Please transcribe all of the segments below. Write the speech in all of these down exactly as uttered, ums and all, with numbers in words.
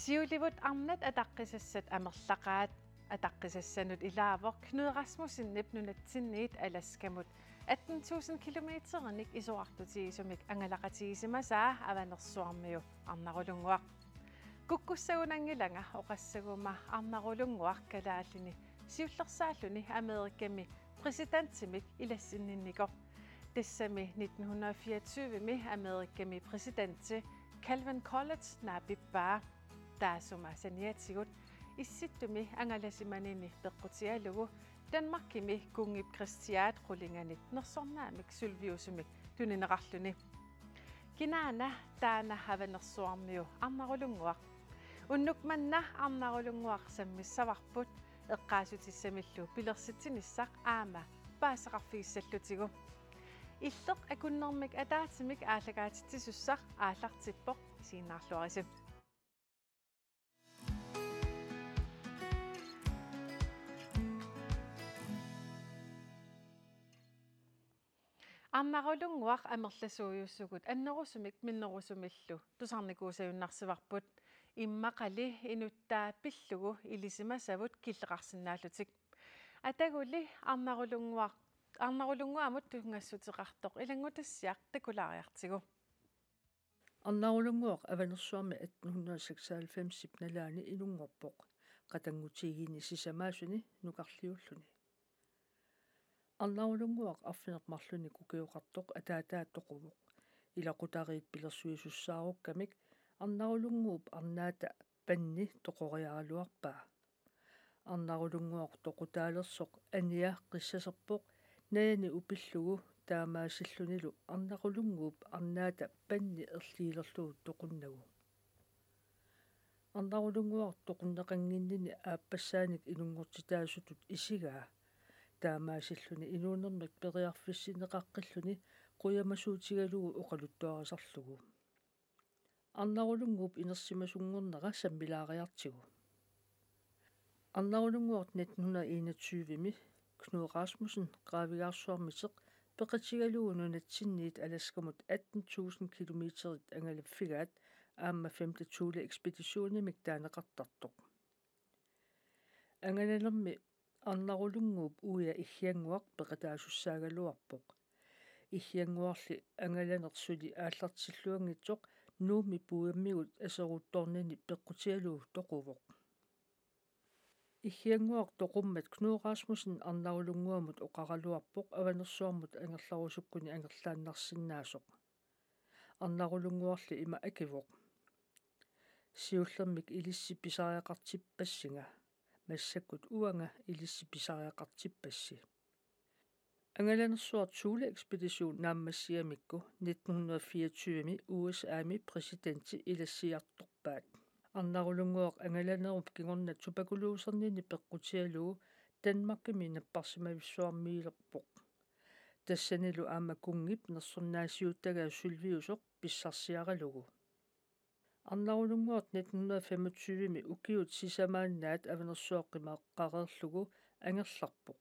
Siulivut arnat ataqqisassat amerlaqaat. Ataqqisassanut ilaavoq Knud Rasmussenip nunatsinniit Alaskamut atten tusind kilometerinik isorartutigisumik angalaqatigisimasaa Avanersuarmiu Arnarulunnguaq. Kukkussagunanngilanga oqassaguma Arnarulunnguaq kalaallini siullersaalluni Amerikami præsidentimik ilassinninnikoq. Tassami nitten hundrede fireogtyve-mi Amerikami præsidenti Calvin Coolidge naapippaa. Taassuma saniatigut Issittumi angalasimanini peqqutigalugu Danmarkimi kunngip Kristiaat qulinganit nersornaamik sulviusumik tunineqarluni. Kinaana taanna Avanersuarmiu Arnarulunnguaq. Unnuk manna Arnarulunnguaq sammissavarput, eqqaassutissamillu pilersitsinissaq aamma paasisaqarfigissallutigu. Illeq akunnermik ataatsimik aallakaatitsisussaq aallartippoq, isiginnaarluarisi. Arnarulunnguaq amerlasuujussugut annerusumik minnerusumillu tusarnikuusajunnarsivarput, immaqali inuttaa pillugu ilisimasavut killeqarsinnaallutik. Ataguli Arnarulunnguaq, Arnarulunnguamut tunngassuteqartoq ilanngutassiaq takulaariartigu. Arnarulunnguaq Avanersuarmi atten hundrede seksoghalvfems-ip nalaani inunngorpoq, qatanngutigiinni sisamaasuni nukarliulluni. Arnarulunnguaq arfineq-marlunnik ukioqartoq ataataa toquvoq. Ilaqutariit pilersuisussaarukkamikkit Arnarulunnguup arnaata Panni toqoriaraluarpaa. Arnarulunnguaq toqutaalersoq ania qissaserpoq najani upillugu taamaasillunilu Arnarulunnguup arnaata Panni erliilerlugu toqunnagu. Arnarulunnguaq toqunneqannginnini aappassaanik inunngortitaasutut isigaa. Taamaasilluni inuunermik periarfissinneqaqqilluni qujamasuutigalugu oqaluttuarisarlugu. Arnarulunnguup inersimasunngornera sammilaariartigu. Arnarulunnguaq nitten hundrede enogtyve-mi Knud Rasmussen Qaavigaarsuarmiteq peqatigalugu nunatsinniit Alaskamut atten tusind kilometerit angalaffigaat aamma femte Thule ekspeditionimik taaneqartartoq. Angalanermi Arnarulunnguup uia Iggiannguaq peqataasussaagaluarpoq. Iggiannguarli angalaneq suli aallartilluanngitsoq Nuummi puiumigut aserortoornini peqqutigalugu toquvoq. Iggiannguaq toqummat Knud Rasmussen Arnarulunnguamut oqaraluarpoq Avanersuarmut angerlarusukkuni angerlaannarsinnaasoq. Arnarulunnguarli ima akivoq: Siullermik ilissi pisariaqartippassinga. Massakkut uanga ilissi pisariaqartippassi. Angalanersuaq Thule Ekspedition naammassigamikku nitten hundrede fireogtyve-mi U S A-mi præsidenti ilassiartorpaat. Arnarulunnguaq angalanerup kingorna tuberkulosernini peqqutigalugu Danmarkimi napparsimavissuarmiilerpoq. Tassanilu aamma kunngip nersornaasiuttagaa sulviusoq pissarsiaralugu. Arnarulunnguaq nitten hundrede femogtyve-mi ukiut sisamaannaat Avanersuaq qimaqqareerlugu angerlarpoq.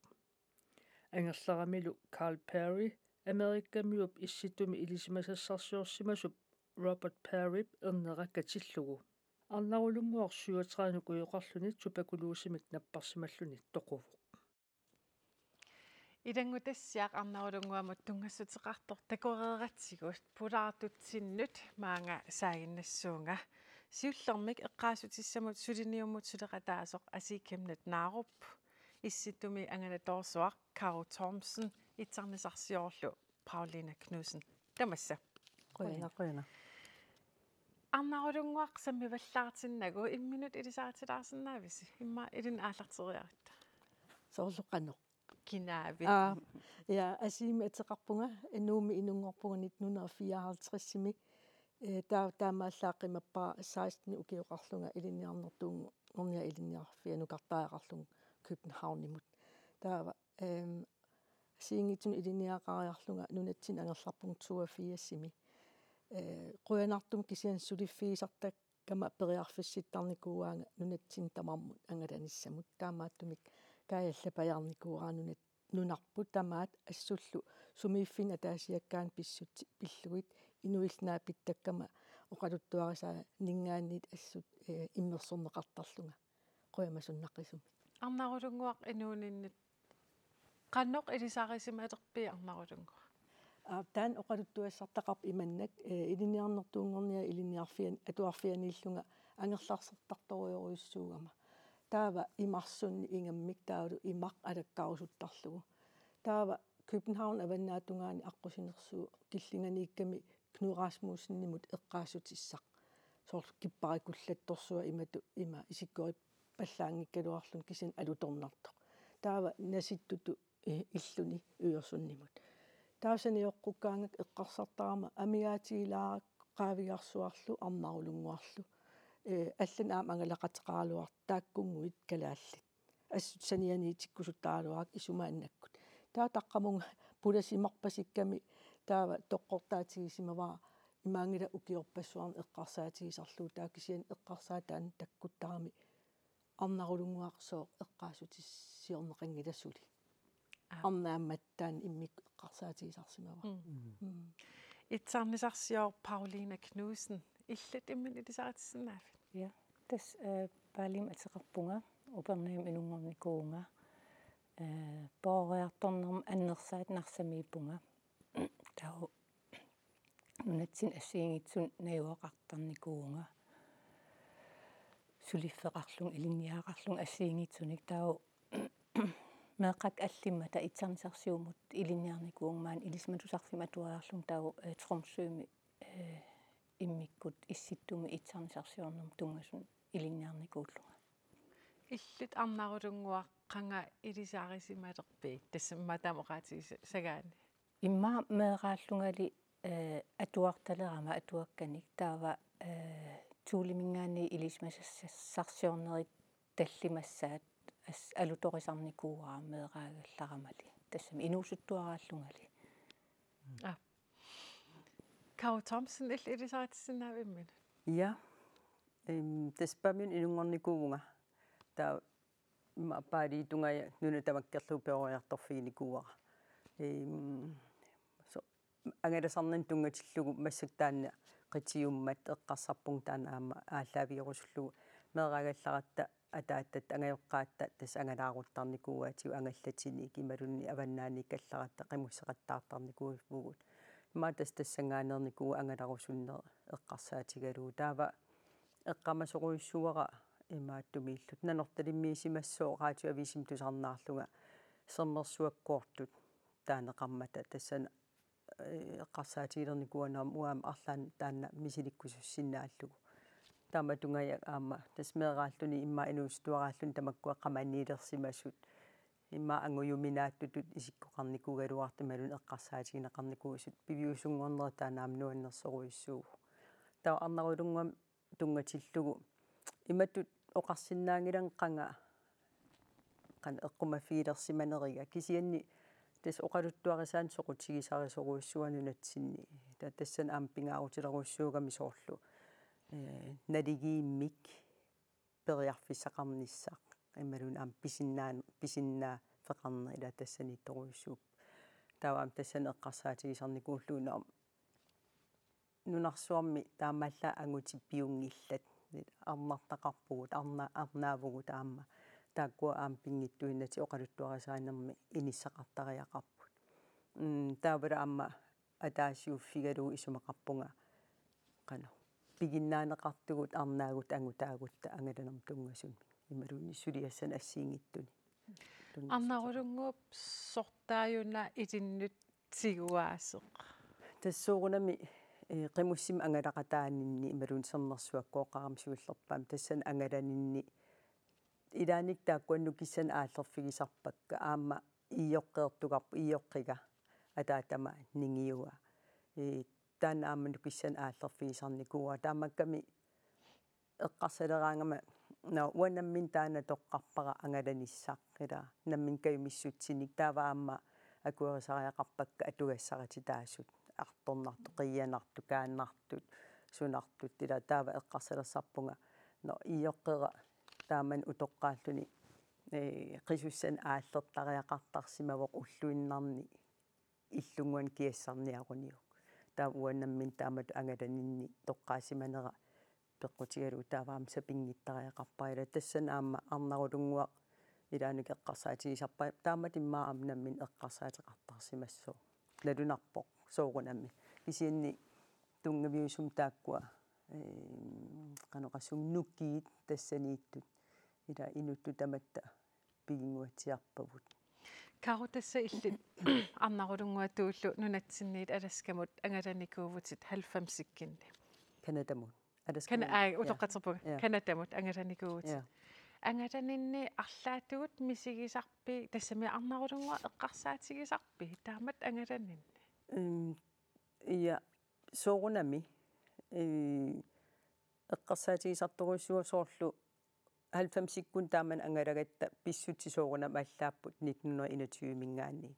Angerlaramilu Carl Perry, Amerikamiup Issittumi ilisimasassarsiorsimasup Robert Pearyp ernera katillugu. Arnarulunnguaq syvogtredive-nikujoqarluni tuberkulosemik napparsimalluni toquvoq. Ilanngutassiaq Arnarulunnguamut tunngassuteqartoq takoreeratsigu pulaartutsinnut maanga saaginnassuunga. Siullermik eqqaassutissamut suliniummut suleqataasoq Asii Chemnitz Narup, Issittumi angalatoorsuaq Karo Thomsen, itsarnisarsiorlu Pauline Knudsen. Tamassa. Qujanaq, qujanaq. Arnarulunnguaq sammivallaartinnagu imminut ilisaritilaarsinnaavisi? Immaqa ilinni aallarteriaratta. Soorlu qanoq? Kinaavit? Aa, ja, Asiimi ateqarpunga, Nuummi inunngorpunga nitten hundrede fireoghalvtreds-imi. Eh, taa-, taamaallaat qimappara seksten ukioqarlunga ilinniarnertuunngorniaq ilinniarfia nukartariaqarlunga Københavnimut. Taava, ehm, assigiinngitsunut ilinniagaqariarlunga nunatsinni angerlarpunga toogfirsimi. Eh, qujanartumik kisianni suliffigisartakkama periarfissittarnikuuaanga nunatsinni tamarmut angalanissamut. Taamaattumik kaajallapajaarnikuuara nunat-, nunarput tamaat assullu sumiiffinni ataasiakkaanni pissutsit pillugit inuillu naapittakkama oqaluttuarisaaninngaanniit assut, eh, immersorneqartarlunga qujamasunnaqisumik. Arnarulunnguaq inuuninnit qanoq ilisarisimalerpit Arnarulunnguaq? Aa, taanna oqaluttuassartaqarpoq imannak, eh, ilinniarnertuunngorniaa ilinniarfian-, atuarfianiillunga angerlarsertartorujorujussuugama. Taava imarsunni ingammik taavalu imaq alakkarusuttarlugu. Taava København avannaatungaani aqqusinersuut killinganiikkami Knud Rasmussenimut eqqaassutissaq. Soorlu kipparikullattorsuaq imatut ima isikkorippallaanngikkaluarluni kisianni alutornartoq. Taava nasittutut i-, illuni Øresundimut. Taava saniorukkaangakku eqqarsartarama amigaatigilaarakku Qaavigarsuarlu Arnarulunnguarlu. Eh, allanik aamma angalaqateqaraluartoq taakkunnguit kalaallit. Assut sanianiitikkusuttaraluarakku isumaannakkut. Taava taqqamunga pulasimarpasikkami taava toqqortaatigisimavara imaanngilaq ukiorpassuarni eqqarsaatigisarlugu, taava kisianni eqqarsaat taanna takkuttarami Arnarulunnguaq sooq eqqaassutissiorneqanngilaq suli. Aa. Arnaammat taanna immikkut eqqarsaatigisarsimavara. Mm. Mm. Itsarnisarsior Pauline Knudsen, illit imminut ilisaritissinnaaviuk? Ja, tassa, eh, Paalimmik ateqarpunga, Upernavimmi inunngornikuuvunga, eh, peroriartornermut annersaat Narsamiippunga. Taava nunatsinni assigiinngitsunik najugaqartarnikuuvunga. Suliffeqarlunga, ilinniagaqarlunga assigiinngitsunik, taava meeqqakka allimmata itsarnisarsiummut ilinniarnikuuvunga maani Ilisimatusarfimmi atuariarlunga, taava, eh, Tromsømi, eh, immikkut Issittumi itsarnisarsiornermut tunngasunik ilinniarnikuullunga. Illit Arnarulunnguaq qanga ilisarisimalerpit, tassa immaqa taama oqaatigissagaanni? Immaqa meeraallungali, eh, atuartalerama atuakkanik, taava, eh, Thulemingaanniit ilisimasassarsiornerit tallimassaat as-, alutorisarnikuuara meeraagallaramali. Tassami inuusuttuaraallungali. Aa. Karo Thomsen, illit ilisaritissinnaavit imminut? Ja. Em, tassa Paamiunut inunngornikuuvunga. Taava ima Paaliittungaja nuna tamakkerlugu peroriartorfiginikuuara. Em, so, angalasarnermut tunngatillugu massakkut taanna qitiummat eqqarsarpunga taanna aamma aallaavigerusullugu. Meeraagallaratta ataatta angajoqqaatta tassa angalaaruttarnikuuaatigut angallatiniit imaluunniit avannaaniikka allaratta qimusseqattaartarnikuuvugut. Ima tassa tassanngaanneernikuuvoq angalarusunneq eqqarsaatigalugu. Taava eqqaamasorujussuuara imaattumiilluta Nanortalimmiisimassooq radioavisimi tusarnaarlunga sermersuakkoortut taaneqarmata, tassani, eh, eqqarsaatigilernikuuara aamma uanga arlaannik taanna misilikkusussinnaallugu. Taamatungajaak aamma tassa meeraalluni immaqa inuusuttuaraalluni tamakkua qamaniilersimasut. Immaqa angujuminaattutut isikkoqarnikuugaluartut imaluunniit eqqarsaatigineqarnikuusut piviusunngornerat taanna aamma nuannersorujussuuvoq. Taava Arnarulunnguamik tunngatillugu imatut oqarsinnaanngilanga qanga, qanga eqqumaffigilersimaneriga, kisianni tassa oqaluttuarisaanik soqutigisarisorujussuuara nunatsinni. Taava tassani aamma pingaarutilerujussuugami soorlu, eh, naligiimmik periarfissaqarnissaq imaluunniit aamma pisinnaan-, pisinnaaffeqarneq ila tassaniittorujussuuvoq. Taava aamma tassani eqqarsaatigisarnikuullugu, no, nunarsuarmi taamaallaat angutit piunngillat, arnartaqarpugut, arna-, arnaavugut aamma. Taakkua aamma pinngitsuinnatik oqaluttuarisaanermi inissaqartariaqarput. Mm, taavalu aamma ataasiuffigalugu isumaqarpunga qanoq piginnaaneqartugut arnaagut angutaagutta angalanermut tunngasumik imaluunniit suliassanik assigiinngitsunik. Arnarulunnguup sortaajuna ilinnut tiguaaseq. Tassa soorunami, eh, qimussimik angalaqataaninni imaluunniit sermersuakkooqqaarami siullerpaamik tassani angalaninni ilaanni taakkua nukissanik aallerfigisarpakka aamma iioqqeertugarput, iioqqiga ataatama ningiua. Eh, taanna aamma nukissanik aallerfigisarnikuuara. Taamaakkami eqqarsaleraangama, no, uanga nammineq taanna toqqarpara angalanissaq, ila nammineq kajumissutsinik, taava aamma akuerisariaqarpakka atugassarititaasut, artornartut, qiianartut, kaannartut, sunartut, ila taava eqqarsalersarpunga, no, iioqqera taamani utoqqaalluni, eh, qisussanik aallertariaqartarsimavoq ulluinnarni illunnguanik kiassarniaruniuk. Taava uanga nammineq taamatut angalaninni toqqaasimanera peqqutigalugu taava aamma sapinngittariaqarpara. Ila tassani aamma Arnarulunnguaq ilaanni eqqarsaatigisarpara, taamatut immaqa aamma nammineq eqqarsaateqartarsimassaaq. Nalunarpoq soorunami. Kisianni tunngaviusumik taakkua, eem, qanoq oqassuunga nukiit tassaniittut. Ila inuttut tamatta piginnguatsiarpavut. Kaaru, tassa illit Arnarulunnguatullu nunatsinniit Alaskamut angalanikuuvutit halvfemsikkunni. Canadamut. Alaska. Kana-, aa, ja, utoqqatserpunga. Ja. Canadamut angalanikuuvutit. Ja. Angalaninni arlaatigut misigisarpit, tassami Arnarulunnguaq eqqarsaatigisarpit taamatut angalaninni? Ehm, ja, soorunami, eh, eqqarsaatigisartorujussuuara, soorlu halvfemsikkunni taamani angalagatta pissutsit soorunami allaapput nitten hundrede enogtyve-minngaanniit.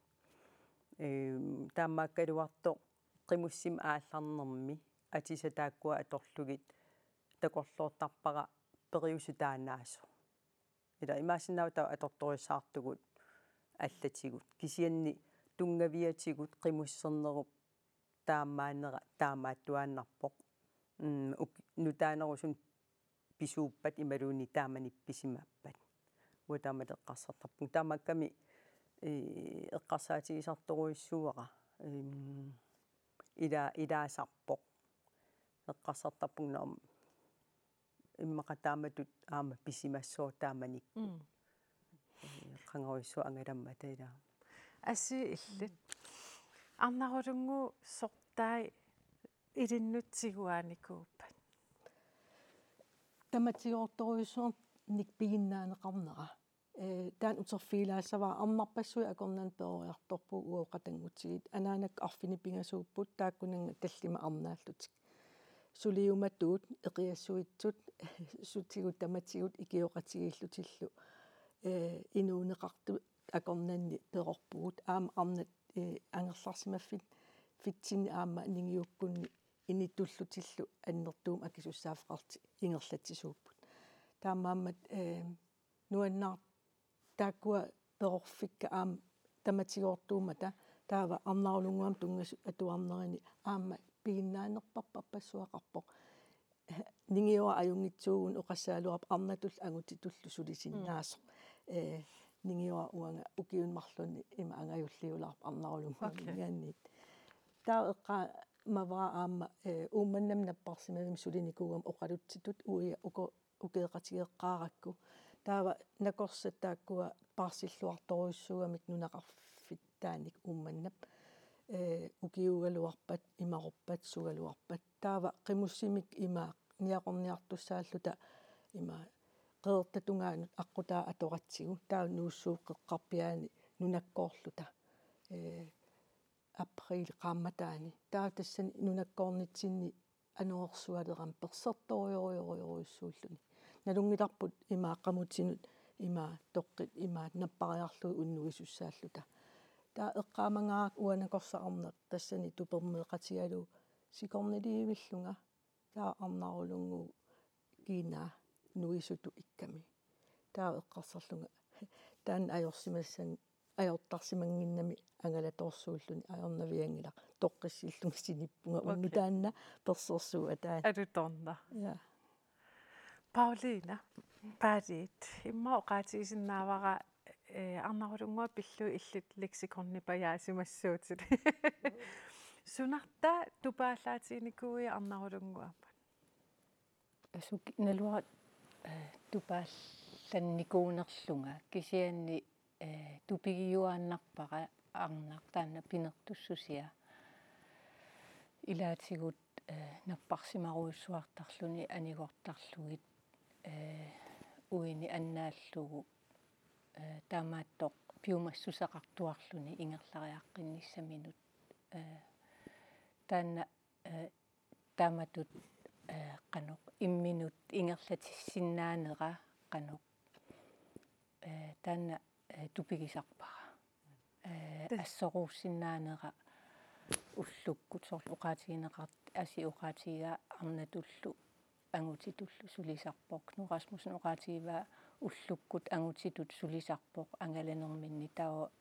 Ehm, taamaakkaluartoq qimussimik aallarnermi atisat taakkua atorlugit takorloortarpara periuseq taannaasoq. Ila imaassinnaavoq taava atortorujussuartugut allatigut. Kisianni tunngaviatigut qimussernerup taamaannera taamaattuaannarpoq. Mm, uk-, nutaanerusunik pisuuppat imaluunniit taamani pisimappat. Uanga taamatut eqqarsartarpunga. Taamaakkami, eh, eqqarsaatigisartorujussuuara. Ehm, ila-, ilaasarpoq. Eqqarsartarpunga, naam, immaqa taamatut aamma pisimassooq taamanikkut. Mm. Eh, qangarujussuaq angalammata ila. Asii illit. Arnarulunnguup sortai ilinnut tiguaanikuuppat? Tamatigoortorujussuarnik piginnaaneqarnera. Eh, taanna uterfigilaassavara, arnarpassuit akornanni peroriartorpugut uagut qatanngutigiit. Anaanakkut arfineq-pingasuupput, taakkunannga tallimat arnaallutik. Suliumatuut, eqiassuitsut, sutigut tamatigut ikioqatigiillutillu, eh, inuuneqartut akornanni perorpugut. Aamma arnat, eh, angerlarsimaffit-, fitsinni aamma ningiukkunni initullutillu annertuumik akisussaaffeqarlutik ingerlatsisuupput. Taamaammat, eh, nuannaar-, taakkua perorfikka aamma tamatigoortuummata, taava Arnarulunnguamut tunngasut atuarnerini aamma piginnaanerpassuaqarpoq. Ningiua ajunngitsuugunarpoq, oqassagaluarpoq arnatullu angutitullu sulisinnaasoq. Mm. Eh, ningiua uanga ukiuni marlunni ima angajulliulaarpoq Arnarulunnguaminngaanniit. Okay. Taava eqqaamavara aamma, eh, Uummannamut napparsimavimmi sulinikuugama oqalutsitut uia uko-, ukeeqatigeqqaarakku. Taava nakorsat taakkua paarsilluartorujussuugamik nunaqarfittaanik Uummannap. Eh, ukiuugaluarpat, imarorpat, sugaluarpat. Taava qimussimik ima niaqorniartussaalluta ima qeqertatungaanut aqqutaa atoratsigu. Taava Nuussuup qeqqarpiaani nunakkoorluta. Eh, april qaammataani. Taava tassani nunakkoornitsinni anorersualerami persertorujorujorujussuulluni. Nalunngilarput ima qamutinut, ima toqqit, ima nappariarlugit unnuisussaalluta. Taava eqqaamangaarakku uanga nakorsaq arnaq tassani tupermeeqatigalugu sikorniliivillunga, taava Arnarulunnguup kiinaa nuisutut ikkami. Taava eqqarsarlunga taanna ajorsimassan-, ajortarsimannginnami angalatoorsuulluni, ajornavianngilaq, toqqissillunga sinippunga. Okay. Unnuk taanna persersuup ataani. Alutornaq. Ja. Pauliina Paaliit, immaqa oqaatigisinnaavara, eh, Arnarulunnguaq pillugit illit leksikornipajaasimassuutit. Sunarta tupaallaatiginikuuit Arnarulunnguamut? Asuki naluara, eh, tupaallannikuunerlunga, kisianni, eh, tupigiuaannarpara arnaq taanna pinertussusia. Ilaatigut, eh, napparsimarujussuartarluni anigortarlugit, eh, uini annaallugu, eh, taamaattoq piumassuseqartuarluni ingerlariaqqinnissaminut. Eh, taanna, eh, taamatut, eh, qanoq imminut ingerlatissinnaanera qanoq, eh, taanna, eh, tupigisarpara. Eh, Te- assoruussinnaanera ullukkut, soorlu oqaatigineqart-, Asi oqaatigigaa arnatullu angutitullu sulisarpoq. Knud Rasmussen oqaatigivaa ullukkut angutitut sulisarpoq angalanerminni, taava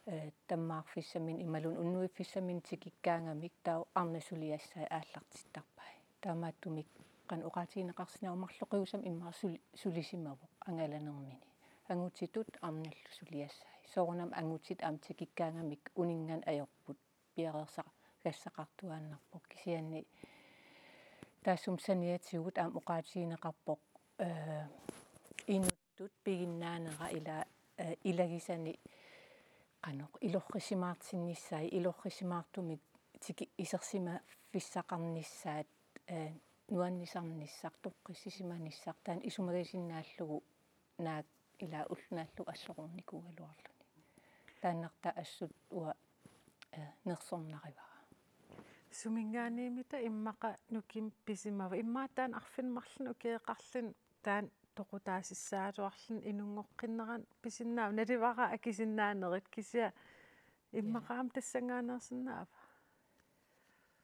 eh, tammaarfissaminnik imaluunniit unnuiffissaminnik tikikkaangamik taava arnat suliassai aallartittarpai. Taamaattumik qanoq oqaatigineqarsinnaava, marloqiusamik immaqa sul-, sulisimavoq angalanermini. Angutitut arnallu suliassai. Soorunami angutit aamma tikikkaangamik uninnganik ajorput piareersagassaqartuaannarpoq, kisianni taassuma saniatigut aamma oqaatigineqarpoq, eh, inuttut piginnaanera ila, eh, ilagisani qanoq ilorrissimaartinnissaat, ilorrissimaartumik tiki-, isersimaffissaqarnissaat, eh, nuannisarnissaq, toqqissisimanissaq, taanna isumagisinnaallugu naak ila ulloq naallugu allorunikuugaluarluni. Taannartaa assut uanga, eh, nersornarivara. Suminngaanniimmita immaqa nukimik pisimava? Immaqa taanna arfineq-marlunnik ukioqarluni taanna toqutaasissagaluarluni inunngoqqinnerani pisinnaava? Naluara akisinnaanerit, kisianni immaqa aamma tassanngaanneersinnaava?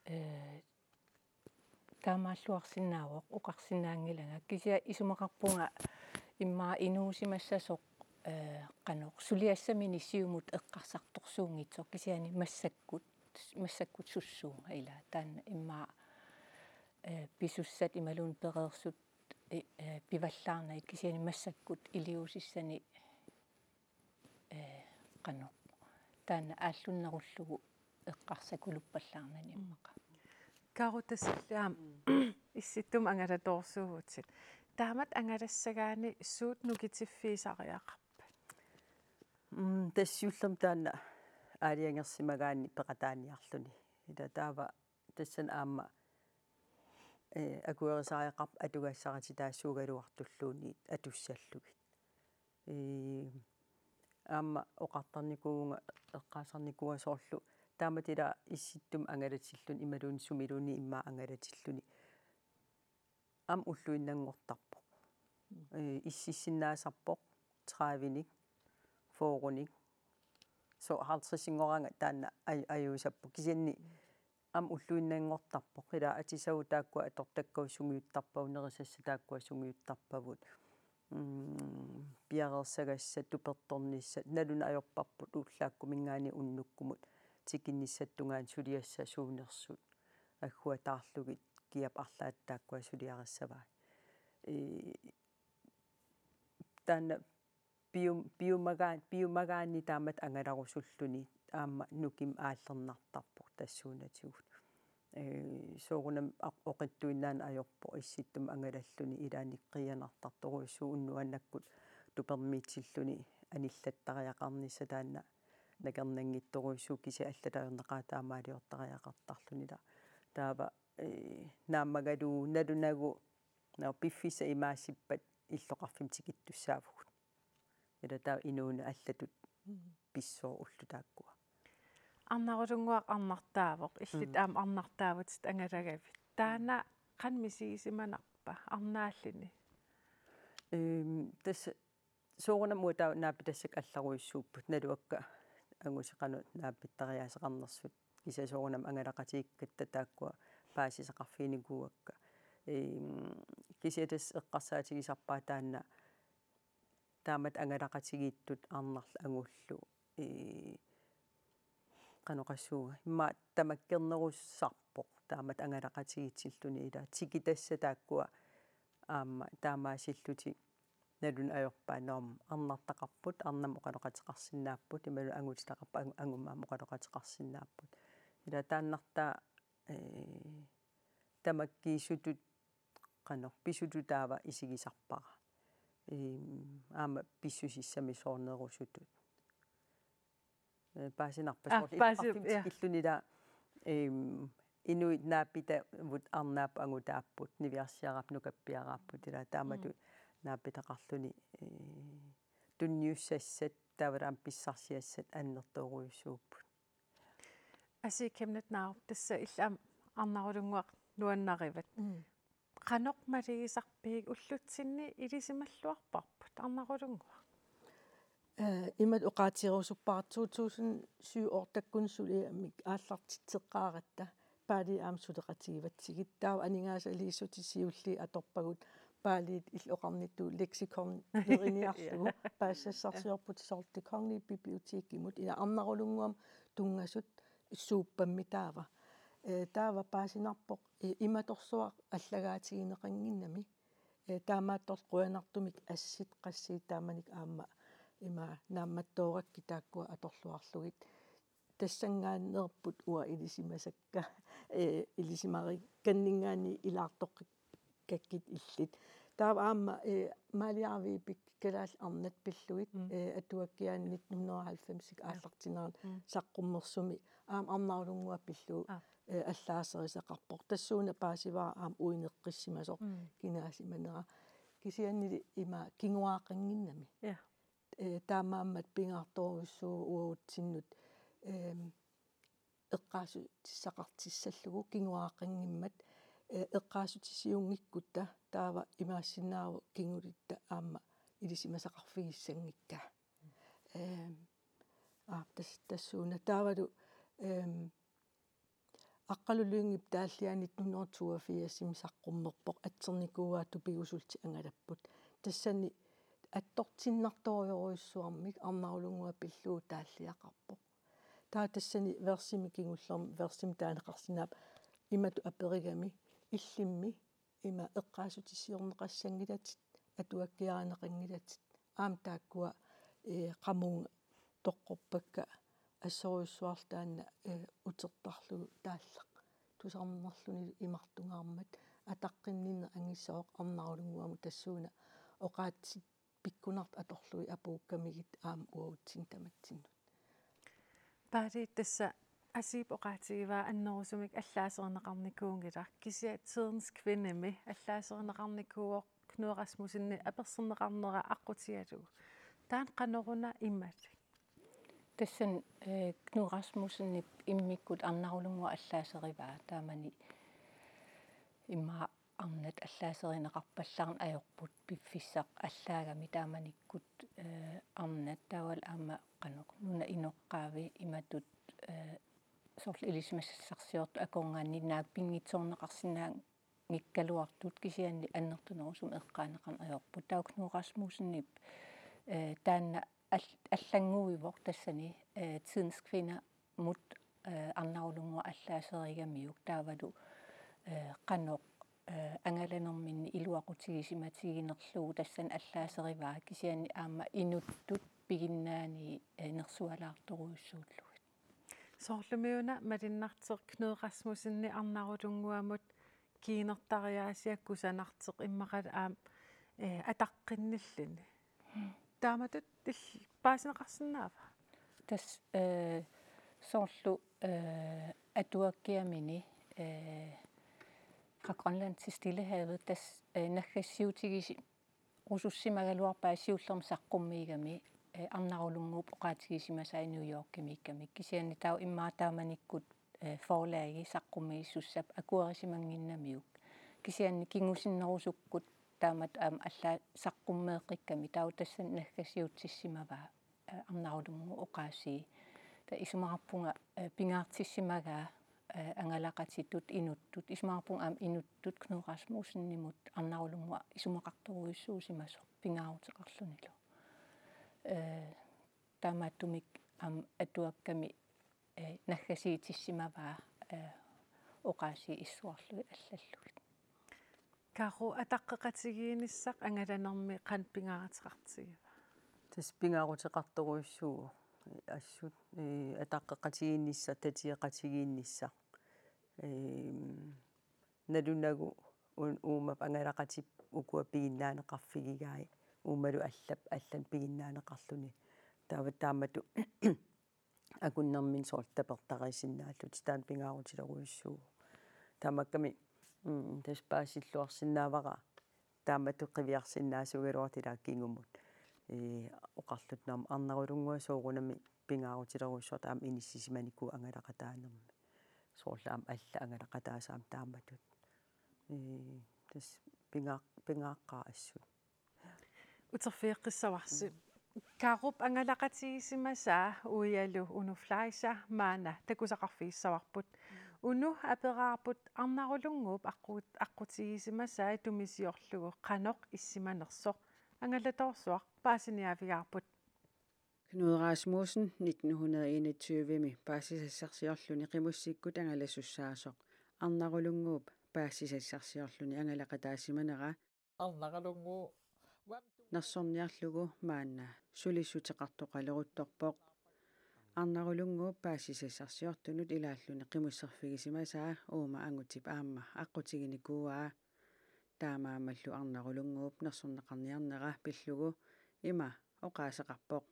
Eh, taamaalluarsinnaavoq, oqarsinnaanngilanga. Kisianni isumaqarpunga immaqa inuusimassasoq, eh, qanoq suliassaminik siumut eqqarsartorsuunngitsoq, kisianni massakkut, massakkut sussuunga ila. Taanna immaqa, eh, pisussat imaluunniit pereersut, eh, eh, pivallaarnagit, kisianni massakkut iliuusissani, eh, qanoq taanna aallunnerullugu eqqarsakuluuppallaarnani immaqa. Kaaru, tassallu aamma Issittumut angalatoorsuuvutit. Taamatut angalassagaanni suut nukitiffigisariaqarpat? Mm, tassa siullermik taanna aalajangersimagaanni peqataaniarluni. Ila taava tassani aamma, eh, akuerisariaqarpoq atugassarititaassuugaluartulluunniit atussallugit. Ee, aamma oqartarnikuuvunga, eqqaasarnikuuvunga soorlu taamatut ila Issittumut angalatilluni imaluunniit sumiluunniit immaqa angalatilluni aamma ulluinnanngortarpoq. Ee, ississinnaasarpoq tredivenik, fyrrenik, soorlu halvtredsinngoraangat taanna aj-, ajuusarpoq. Kisianni aamma ulluinnanngortarpoq. Ila atisagut taakkua atortakkavut sungiuttarpavut, nerisassat taakkua sungiuttarpavut. Mm, piareersagassat, tupertornissat, naluneq ajorparput ullaakkuminngaanniit unnukkumut tikinnissap tungaanut suliassat suunersut agguataarlugit kiap arlaat taakkua suliarissavaat. Ee, taanna pium-, piumagaa-, piumagaanni taamatut angalarusulluni aamma nukimik aallernartarpoq tassuunatigut. Ee, soorunami aq-, oqitsuinnaaneq ajorpoq Issittumut angalalluni, ilaanni qiianartartorujussuuvoq, unnuaannakkut tupermiitilluni anillattariaqarnissaq, taanna nakernanngitsorujussuuvoq, kisianni allatut ajornaqaaq taamaaliortariaqartarluni ila. Taava, ee, naammagalugu nalunagu, nå, piffissaq imaassippat illoqarfimmut tikittussaavugut. Ila taava inuuneq allatut pissooq ulloq taakkua. Arnarulunnguaq arnartaavoq, illit Mm. aamma arnartaavutit angalagavit. Taanna qanoq misigisimanarpa arnaalluni? Ehm, tassa soorunami uanga taava naapitassakka allarujussuupput, naluakka angutit qanoq naapittariaaseqarnersut. Kisianni soorunami angalaqatigiikkatta taakkua paasisaqarfiginikuuakka. Ehm, kisianni tassa eqqarsaatigisarpara taanna taamatut angalaqatigiittut arnarlu angullu, ee, qanoq oqassuunga, immaqa tamakkernerussarpoq taamatut angalaqatigiissilluni, ila tikitassat taakkua aamma taamaasillutik naluneq ajorpaat, nå, arnartaqarput, arnamut oqaloqateqarsinnaapput, imaluunniit angutitaqarput, angu-, angumut aamma oqaloqateqarsinnaapput. Ila taannartaa, ee, tamakkiisutut qanoq pisutut taava isigisarpara. Ehm, aamma pissusissamik soornerusutut. Ee, paasinarpa? Ah, soorlu paasi-, illoqarfimmut ja. Tikilluni ila, ehm, inuit naapitavut arnaapput angutaapput, niviarsiaraapput nukappiaraapput, ila taamatut Mm. naapitaqarluni, ee, tunniussassat, taavalu aamma pissarsiassat annertoorujussuupput. Asii Chemnitz Narup, tassa illit aamma Arnarulunnguaq nuannarivat. Mm. Qanoq malugisarpigit, ullutsinni ilisimalluarparput Arnarulunnguaq? Eh, imatut oqaatigerusuppara to tusind syv-otte-kkut suliamik aallartitseqqaaratta, Paali aamma suleqatigivatsigit. Taava aningaasaliissutit siulliit atorpagut Paaliit illit oqarnittut leksikon neriniarlugu paasisassarsiorputit soorlu Kongelige Bibliotekimut, ila Arnarulunnguamut tunngasut suuppammi taava. Ee, taava paasinarpoq, ee, imatorsuaq allagaatigineqannginnami. Ee, taamaattorli qujanartumik assit qassiit taamanikkut aamma ima naammattoorakkit taakkua atorluarlugit. Tassanngaanneerput uanga ilisimasakka, ee, ilisimarikkanninngaanniit ilaartoqqikkakkit illit. Taava aamma, ee, Maaliarviipik Kalaallit Arnat pillugit, Mm. ee, atuakkiaani nitten hundrede og halvfems Mm. aallartinnerani Mm. saqqummersumi aamma Arnarulunnguaq pillugu, Aa. ee, allaaserisaqarpoq. Tassuuna paasivara aamma uineqqissimasoq Mm. kinaasimanera. Kisiannili ima kinguaaqannginnami. Ja. Ee, taamaammat pingaartorujussuuvoq uagutsinnut, eem, eqqaassutissaqartissallugu kinguaaqanngimmat, ee, eqqaassutisiunngikkutta taava imaassinnaavoq kingulitta aamma ilisimasaqarfigissanngikkaa. Eem, aa, tas-, tassuuna taavalu, eem, Aqqalu Lyngep taalliani nitten hundrede og toogfirsimi saqqummerpoq, Atsernikuuaat tupigusullutik angalapput. Tassani attortinnartorujorujussuarmik Arnarulunnguaq pillugu taalliaqarpoq. Taava tassani versimi kingullermi, versimi taaneqarsinnaapput, imatut aperigami: Illimmi ima eqqaassutisiorneqassanngilatit, atuakkiarineqanngilatit? Aamma taakkua, ee, qamuuna toqqorpakka, assorujussuarlu taanna, ee, utertarlugu taalleq tusarnerluni imartungaarmat ataqqinninneq angissavoq Arnarulunnguamut, tassuuna oqaatsit pikkunartut atorlugit apuukkamigit aamma uagutsinnut tamatsinnut. Paaliit, tassa Aasiip oqaatigivaa annerusumik allaaserineqarnikuunngilaq, kisianni Tidens Kvindemi allaaserineqarnikuuvoq Knud Rasmussenip apersorneqarnera aqqutigalugu. Taanna qanoruna imaalik? Tassani, eh, Knud Rasmussenip immikkut Arnarulunnguaq allaaserivaa, taamani immaqa arnat allaaserineqarpallaarneq ajorput, piffissaq allaagami taamanikkut, eh, arnat, taavalu aamma qanoq nunap inoqqaavi imatut, eh, soorlu ilisimasassarsiortut akornanni naak pinngitsoorneqarsinnaanngikkaluartut, kisianni annertunerusumik eqqaaneqarneq ajorput. Taava Knud Rasmussenip, eh, taanna al-, allannguivoq tassani, eh, Tidens Kvinde mut, eh, Arnarulunnguaq allaaserigamiuk, taavalu, eh, qanoq, eh, angalanerminni iluaqutigisimatiginerlugu tassani allaaserivaa, kisianni aamma inuttut piginnaani, eh, nersualaartorujussuullugit. Soorlumiuna malunnartoq Knud Rasmussenip Arnarulunnguamut kiinertariaasiat kusanartoq, immaqalu aamma, eh, ataqqinnilluni. Taamatut il-, paasineqarsinnaava? Tassa, eh, soorlu, eh, atuakkiamini, eh, Fra Grønland til Stillehavet, tassa, eh, naggassiutigisorusussimagaluarpaa siullermik saqqummiigami, eh, Arnarulunnguup oqaatigisimasai New Yorkimiikkami. Kisianni taava immaqa taamanikkut, eh, forlagi saqqummiissussap akuerisimannginnamiuk. Kisianni kingusinnerusukkut taamatut aamma allaat saqqummeeqqikkami, taava tassani naggassiutissimavaa, eh, Arnarulunnguup oqaasii. Taava isumaqarpunga, eh, pingaartissimagaa, eh, angalaqatitut inuttut, isumaqarpunga aamma inuttut Knud Rasmussenimut Arnarulunnguaq isumaqartorujussuusimasoq pingaaruteqarlunilu. Eh, taamaattumik aamma atuakkami, eh, naggasiutissimavaa, eh, oqaasii issuarlugit allallugit. Kaaru, ataqqeqatigiinnissaq angalanermi qanoq pingaaruteqartigiva? Tassa pingaaruteqartorujussuuvoq assut, eh, ataqqeqatigiinnissaq, tatigeqatigiinnissaq. Ehm, nalunagu un-, uumap angalaqatip ukua piginnaaneqarfigigai, uumalu allap allanut piginnaaneqarluni. Taava taamatut akunnerminni soorlu tapertariisinnaallutik, taanna pingaarutilerujussuuvoq. Taamaakkami, mm, tassa paasilluarsinnaavara taamatut qiviarsinnaasuugaluartoq ilaa kingumut. Ee, oqarluta aamma Arnarulunnguaq soorunami pingaarutilerujussuartoq aamma inissisimanikuuvoq angalaqataanermi. Soorlu aamma allat angalaqataasut aamma taamatut. Ee, tassa pingaa-, pingaaqqaaq assut. Uterfigeqqissavarsi. Kaarup angalaqatigisimasaa uialu Uno Fleischer maanna takusaqarfigissavarput. Uno aperaarput Arnarulunnguup aqqu-, aqqutigisimasai tumisiorlugu qanoq issimanersoq angalatoorsuaq paasiniaavigaarput. Knud Rasmussen nitten hundrede enogtyve-mi paasisassarsiorluni qimussikkut angalasussaasoq Arnarulunnguup paasisassarsiorluni angalaqataasimanera Arnarulunnguup nersorniarlugu maanna sulissuteqartoqaleruttorpoq. Arnarulunnguup paasisassarsiortunut ilaalluni qimusserfigisimasaa uuma angutip aamma aqqutiginikuuaa. Taamaammallu Arnarulunnguup nersorneqarniarnera pillugu ima oqaaseqarpoq.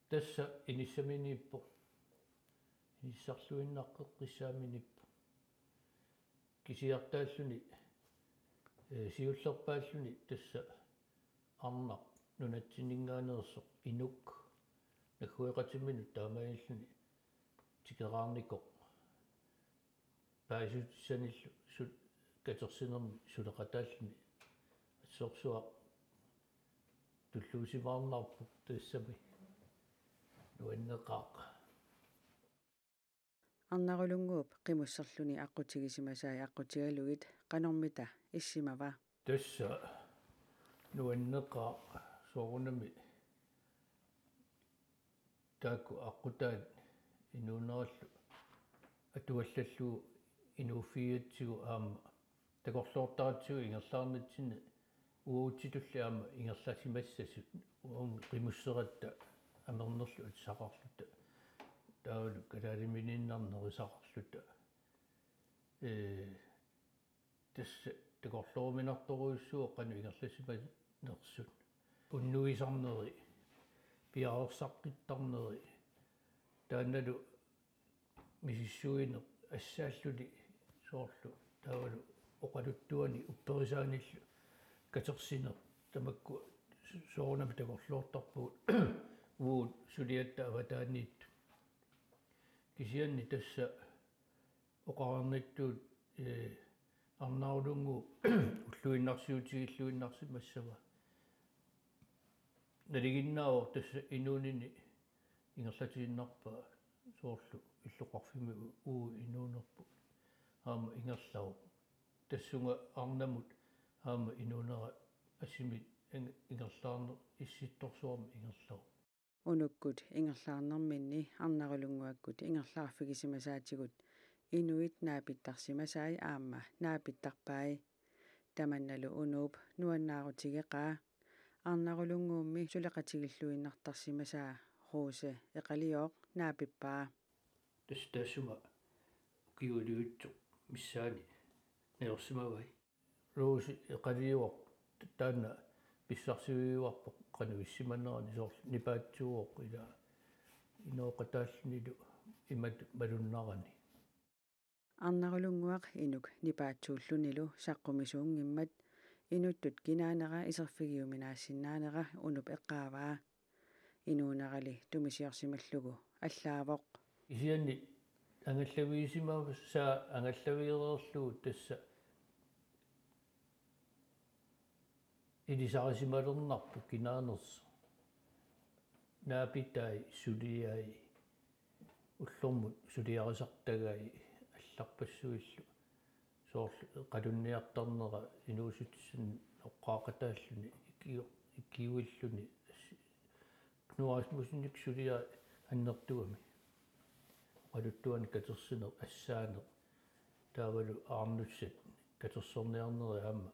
Tassa inissaminiippoq. Inissarluinnaqqeqqissaaminiippoq. Kisiartaalluni, eh, siullerpaalluni tassa arnaq nunatsinninngaanneersoq inuk naggueqatiminut taamaalilluni tikeraarnikoq. Paasissutissanillu su-, katersinermi suleqataalluni assorsuaq tulluusimaarnarpoq tassami nuanneqaaq. Arnarulunnguup qimusserluni aqqutigisimasai aqqutigalugit qanormita issimava? Tassa nuanneqaaq soorunami taakku aqqutaat inuunerallu atuallallugu inuuffigigatsigu aamma takorloortaratsigu ingerlaarnitsinni uagutsitulli aamma ingerlasimassasut uagut qimusseratta amernerlu atisaqarluta taavalu kalaaliminiinnarnerisaqarluta. Ee, tassa takorlooruminartorujussuuvoq qanoq ingerlasimanersut. Unnuisarneri, piareersaqqittarneri, taannalu misissuineq assaalluni soorlu taavalu oqaluttuani upperisaanillu katersineq tamakku su-, soorunami takorloortarpagut uagut suliatta avataaniittut. Kisianni tassa oqarnittut, ee, Arnarulunnguup ulluinnarsiutigilluinnarsimassava. Nalinginnaavoq tassa inuunini ingerlatiinnarpaa soorlu illoqarfimmi u-, uagut inuunerput aamma ingerlavoq. Tassunga arnamut aamma inuunera assimit ing-, ingerlaarneq issittorsuarmik ingerlavoq. Unukkut ingerlaarnerminni Arnarulunnguakkut ingerlaarfigisimasaatigut inuit naapittarsimasai aamma naapittarpai. Tamannalu unuup nuannaarutigeqaa. Arnarulunnguummi suleqatigilluinnartarsimasaa Rose Eqaliooq naapippaa. Tassa taassuma ukiuliutsoq missaani najorsimavai. Rose Eqaliooq taanna pissarsivigivarput qanoq issimanerani soorlu nipaatsuuvoq ila inooqataallunilu imatut malunnarani. Arnarulunnguaq inuk nipaatsuullunilu saqqumisuunngimmat inuttut kinaanera iserfigiuminaassinnaanera unup eqqaavaa. Inuunerali tumisiorsimallugu allaavoq. Kisianni angallagisimasaa angallavigereerlugu tassa ilisarisimalernarpoq kinaanersoq. Naapitai suliai ullormut suliarisartagai allarpassuillu. Soorlu qalunniartarnera inuussutissanik oqqaaqataalluni ikio-, ikiuilluni assi-, Knud Rasmussenip suliai annertugami. Oqaluttuani katersineq assaaneq. Taavalu aarnussat katersorniarneri aamma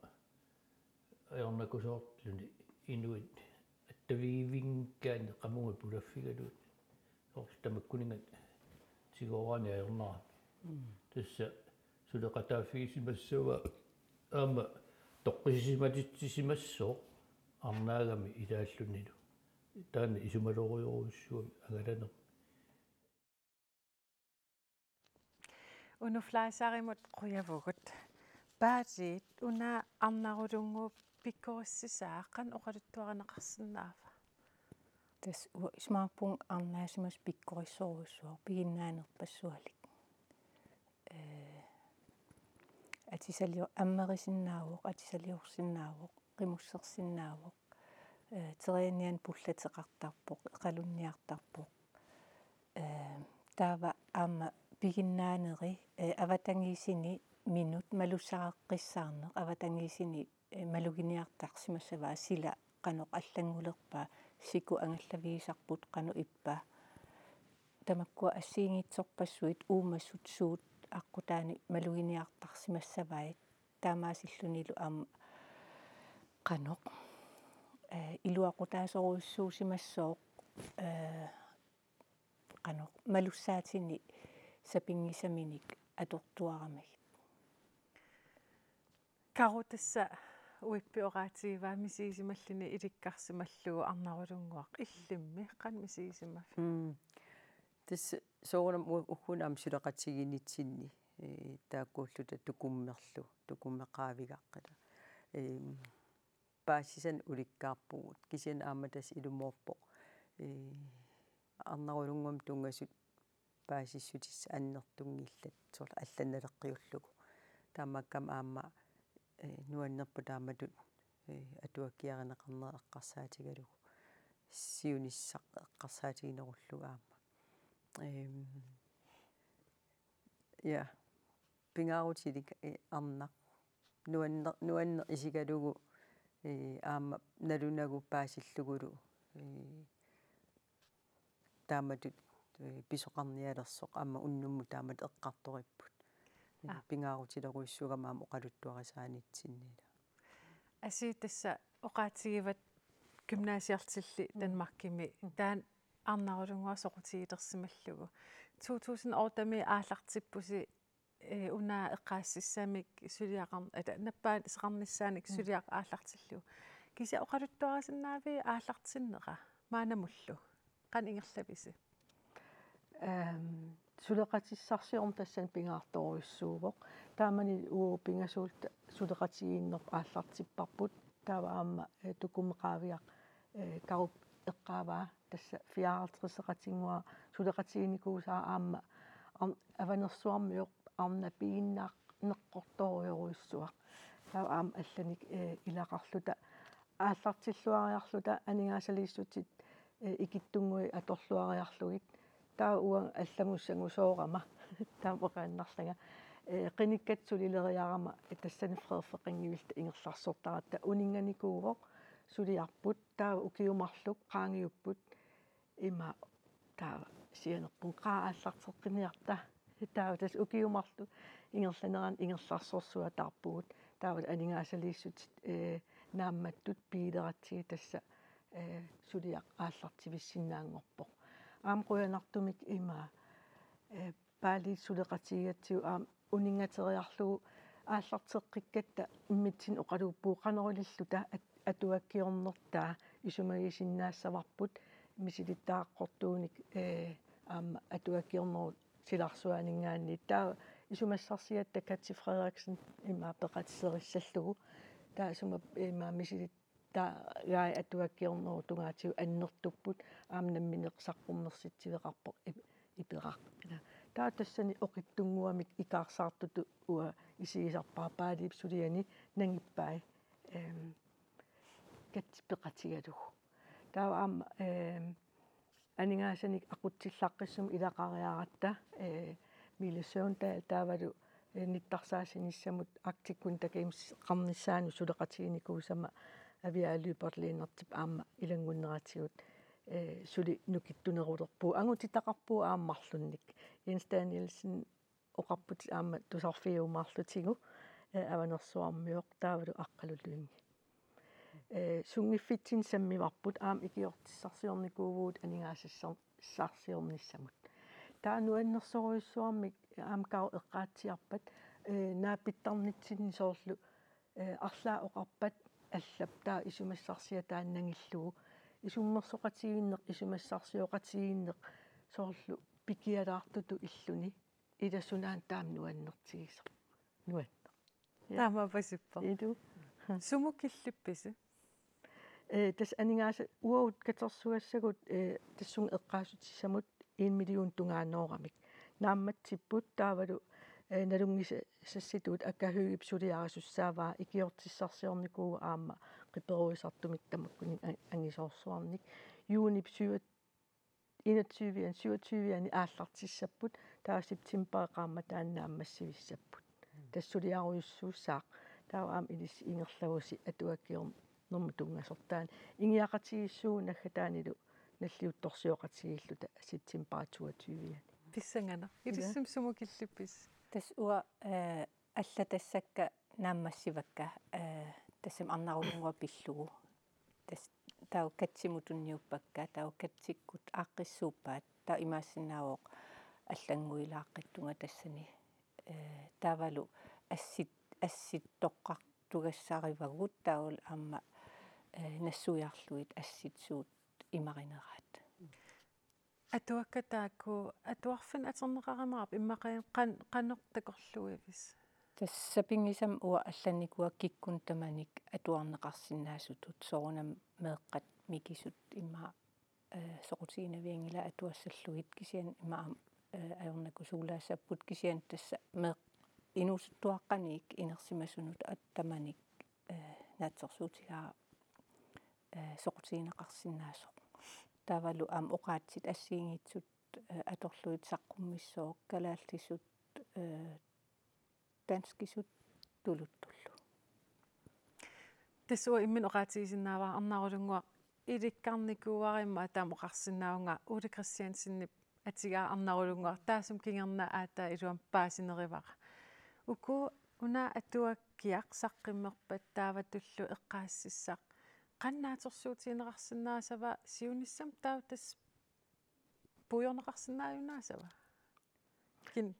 ajornakusoorluni inuit attavigivinngikkaanni qamunga pulaffigalugit. Soorlu tamakkuninnga tigooraanni ajornarami. Mm. Tassa suleqataaffigisimassavaa aamma toqqissisimatitsisimassaaq arnaagami ilaallunilu. Taanna isumalorujorujussuugami angalanermi. Uno Fleischerimut qujavugut. Paasiit una Arnarulunnguup pikkorissisaa qanoq oqaluttuarineqarsinnaava? Tassa uanga isumaqarpunga arnaasimasut pikkorissorujussuaq piginnaanerpassualik. Ee, atisalior-, ammerisinnaavoq, atisaliorsinnaavoq, qimussersinnaavoq, ee, teriannianik pullateqartarpoq, eqalunniartarpoq. Ee, taava aamma piginnaaneri, eh, avatangiisini minut malussaqqissaarneq, avatangiisini, eh, maluginiartarsimassavaa sila qanoq allanngulerpaa, siku angallavigisarput qanoq ippa. Tamakkua assigiinngitsorpassuit uumasut suut aqqutaani maluginiartarsimassavaat, taamaasillunilu aamma qanoq, eh, iluaqutaasorujussuusimassooq, eh, qanoq malussaatini sapinngisaminik atortuaramigit. Karo, tassa uippi oqaatigivaa misigisimalluni ilikkarsimallugu Arnarulunnguaq, illimmi qanoq misigisimavit? Mm. Tassa soorunami u-, ugguuna aamma suleqatigiinnitsinni, eh, taakkuulluta tukummerlu, tukummeqaavigaqqitta. Ehm, paasisanik ulikkaarpugut. Kisianni aamma tassa ilumoorpoq, eh, Arnarulunnguamut tunngasut paasissutissat annertunngillat, soorlu allat naleqqiullugu. Taamaakkami aamma, eh, nuannerpoq taamatut, eh, atuakkiarineqarnera eqqarsaatigalugu, siunissaq eqqarsaatiginerullugu aamma. Ehm, ja, pingaarutilik, eh, arnaq. Nuanne-, nuanneq isigalugu, eh, aamma nalunagu paasillugulu, eh, taamatut, eh, pisoqarnialersoq aamma unnummut taamatut eqqartoripput. Eh, Aa. Pingaarutilerujussuugama aamma oqaluttuarisaanitsinni. Asi, tassa oqaatigivat gymnasiartilli Mm. Danmarkimi. Mm. Taanna Arnarulunnguaq soqutigilersimallugu. To tusind otte-mi aallartippusi, eh, una eqqaassissamik suliaqar-, ata, nappaaseqarnissaanik Mm. suliaq aallartillugu. Kisianni oqaluttuarisinnaavit aallartinnera maannamullu? Qanoq ingerlavisi? Ehm, suleqatissarsiorneq tassani pingaartorujussuuvoq. Taamani uagut pingasuulluta suleqatigiinnerput aallartipparput. Taava aamma, eh, tukummeqaavigaq, eh, Karup eqqaavaa, tassa fireoghalvtredseqatinnguaq suleqatiginikuusara aamma arn-, Avanersuarmioq arnaq piginnaar-, neqqortorujorujussuaq. Taava aamma allanik, eh, ilaqarluta aallartilluariarluta aningaasaliissutit, eh, ikittunnguit atorluariarlugit. Taava uanga allanngussagusoorama. Taama oqaannarlanga. Eh, qinikkat sulileriarama, eh, tassani Frederik Fekkingivilta ingerlarsortaratta uninnganikuuvoq, suliarput, taava ukiut marluk qaangiupput, ima taava sianerpunga qaa aallarteqqinniarta. Taava tassa ukiut marluk ingerlanerani ingerlarsorsuataarpugut. Taava aningaasaliissutit, eh, naammattut piileratsigit tassa, eh, suliaq aallartivissinnaanngorpoq. Aamma qujanartumik ima, eh, Paaliit suleqatigigatsigu aamma uninngateriarlugu aallarteqqikkatta immitsinnut oqaluuppugut qanoq ililluta at-, atuakkiornertaa isumagisinnaassavarput misilittagaqartuunik, eh, aamma atuakkiornerup silarsuaninngaanniit. Taava isumassarsiatta Kati Frederiksen ima peqatiserissallugu. Taassuma ima misilit- -tagai atuakkiornerup tungaatigut annertupput, aamma nammineq saqqummersitsiveqarpoq ip-, iperaq. Ila. Taava tassani oqitsunnguamik ikaarsaartutut uanga isigisarpara Paaliip suliani nangippai, ehm, Kati peqatigalugu. Taava aamma, ehm, aningaasanik aqutsillaqqissumik ilaqariaratta, eh, Mille Søvndal taavalu, eh, nittarsaassinissamut Arctic Winter Games-eqarnissaanut suleqatiginikuusama Aviaja Lyberth Lennertip aamma ilanngunneratigut, eh, suli nukittunerulerpugut, angutitaqarpugut aamma marlunnik. Jens Danielsen oqarputit aamma tusarfigiumaarlutigu, eh, Avanersuarmioq taavalu Aqqalu Lynge. Eh, sunngiffitsinni sammivarput aamma ikiortissarsiornikuuvugut aningaasassar-, -sarsiornissamut. Taava nuannersorujussuarmik aamma Karo eqqaatsiarpat, eh, naapittarnitsinni soorlu, eh, arlaat oqarpat allap taava isumassarsiaq taanna nangillugu. Isummersoqatigiinneq, isumassarsioqatigiinneq soorlu pikialaartutut illuni. Ila sunaana taama nuannertigisoq. Nuanneq. Ja. Taamaapasippoq. Ilu. Sumut killippisi? Eh, tassa aningaasat uagut katersugassagut, eh, tassunga eqqaassutissamut en million tungaanooramik. Naammatsipput taavalu, eh, nalunngisassatut Aka Høeghip suliarisussaavaa ikiortissarsiornikuuvoq aamma qiperuisartumik tamakkuninnga a-, angisoorsuarnik. Juunip syv-, enogtyve-ani, syvogtyve-ani aallartissapput, taava september qaammataani naammassivissapput. Tassa suliarujussuussaaq, taava aamma ilissi ingerlavusi atuakkiornermut tunngasortaani. Ingiaqatigiissuugut naggataanilu nalliuttorsioqatigiilluta september toogtyve-ani. Pissanganaq. Ila. Ilissimi sumut killippisi? Tassa uanga, eh, allatassakka naammassivakka, eh, tassami Arnarulunnguaq pillugu. Tassa taava Katsimut tunniuppakka, taava Katsikkut aaqqissuuppaat, taava imaassinnaavoq allannguilaaqqittunga tassani, eh, taavalu assit-, assittoqqartugassarivagut, taavalu aamma, eh, nassuiarlugit assitsuut imarineraat. Atuakkat taakku atuarfinni atorneqarumaarput, immaqa qan-, qanoq takorluuivisi? Tassa sapinngisamik uanga allannikuuara kikkunnut tamanit atuarneqarsinnaasutut, soorunami meeqqat mikisut immaqa, eh, soqutiginavianngilaat atuassallugit, kisianni immaqa, eh, ajornakusoorlaassapput, kisianni tassa meeq-, inuusuttuaqqanik inersimasunut at-, tamanit, eh, naatsorsuutigaara, eh, soqutigineqarsinnaasoq. Taavalu aamma oqaatsit assigiinngitsut, eh, atorlugit saqqummiissooq, kalaallisut, eh, danskisut tuluttullu. Tassa uanga imminut oqaatigisinnaavara, Arnarulunnguaq ilikkarnikuuara, immaqa taama oqarsinnaavunga Ole Kristiansenip atigaa Arnarulunnguaq taassuma kingorna aatsaat iluamik paasinerivara. Uku una atuakkiaq saqqummerpat taamatullu eqqaasitsissaq qanoq naatsorsuutigineqarsinnaasava, siunissami taava tassa puigorneqarsinnaajunnaasava? Kin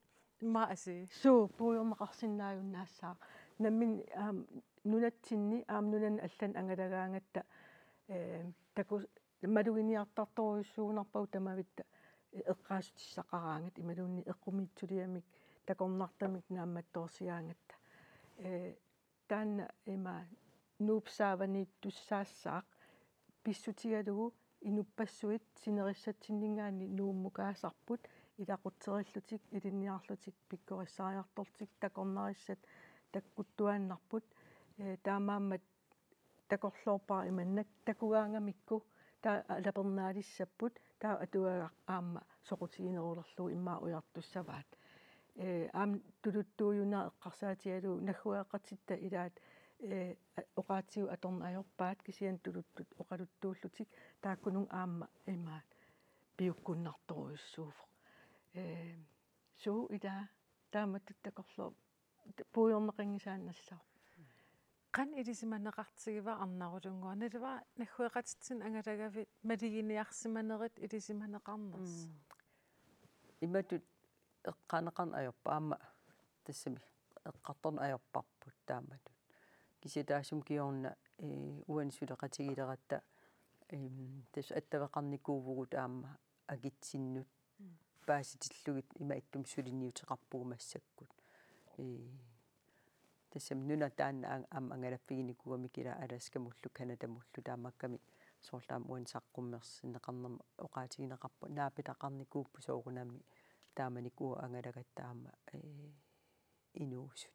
maasi. Suu, puigorneqarsinnaajunnaassaaq. Nammineq, aam, nunatsinni, aam, nunanut allanut angalagaangatta, eh, taku-, maluginiartartorujussuugunarpagut tamavitta, eh, eqqaassutissaqaraangat imaluunniit eqqumiitsuliamik takornartamik naammattoorsigaangatta. Eh, taanna ima Nuup saavaniittussaassaaq pissutigalugu inuppassuit sinerissatsinninngaanniit Nuummukaasarput ilaqutserillutik, ilinniarlutik, pikkorissariartorlutik, takornarissat takkuttuaannarput, eh, taamaammat takorloorpara imannak takugaangamikku taava alapernaalissapput, taava atuagaq aamma soqutiginerulerlugu immaqa ujartussavaat. Eh, aamma tuluttuujunnaaq eqqarsaatigalugu naggueqatitta ilaat, eh, oqaatsigut atorneq ajorpaat kisianni tuluttut oqaluttuullutik taakkununnga aamma imaat piukkunnartorujussuuvoq. Eh, suu ilaa taamatut takorlooq puigorneqanngisaannassaaq. Qanoq ilisimaneqartigiva Arnarulunnguaq? Naluara naggueqatitsinnut angalagavit maluginiarsimanerit ilisimaneqarnersoq. Mm. Imatut eqqaaneqarneq ajorput aamma tassami eqqartorneq ajorparput taamatut. Kisianni taassuma kingorna, eh, uani suleqatigileratta, em, tassa attaveqarnikuuvugut aamma akitsinnut Mm. paasitillugit ima ittumik suliniuteqarpugut massakkut. Ee, tassami nuna taanna ang-, aamma angalaffiginikuugamik ilaa Alaskamullu, Canadamullu, taamaakkami soorlu aamma uani saqqummersinneqarnermi oqaatigineqarpoq, naapitaqarnikuupput soorunami taamanikkut angalagatta aamma, ee, inuusut.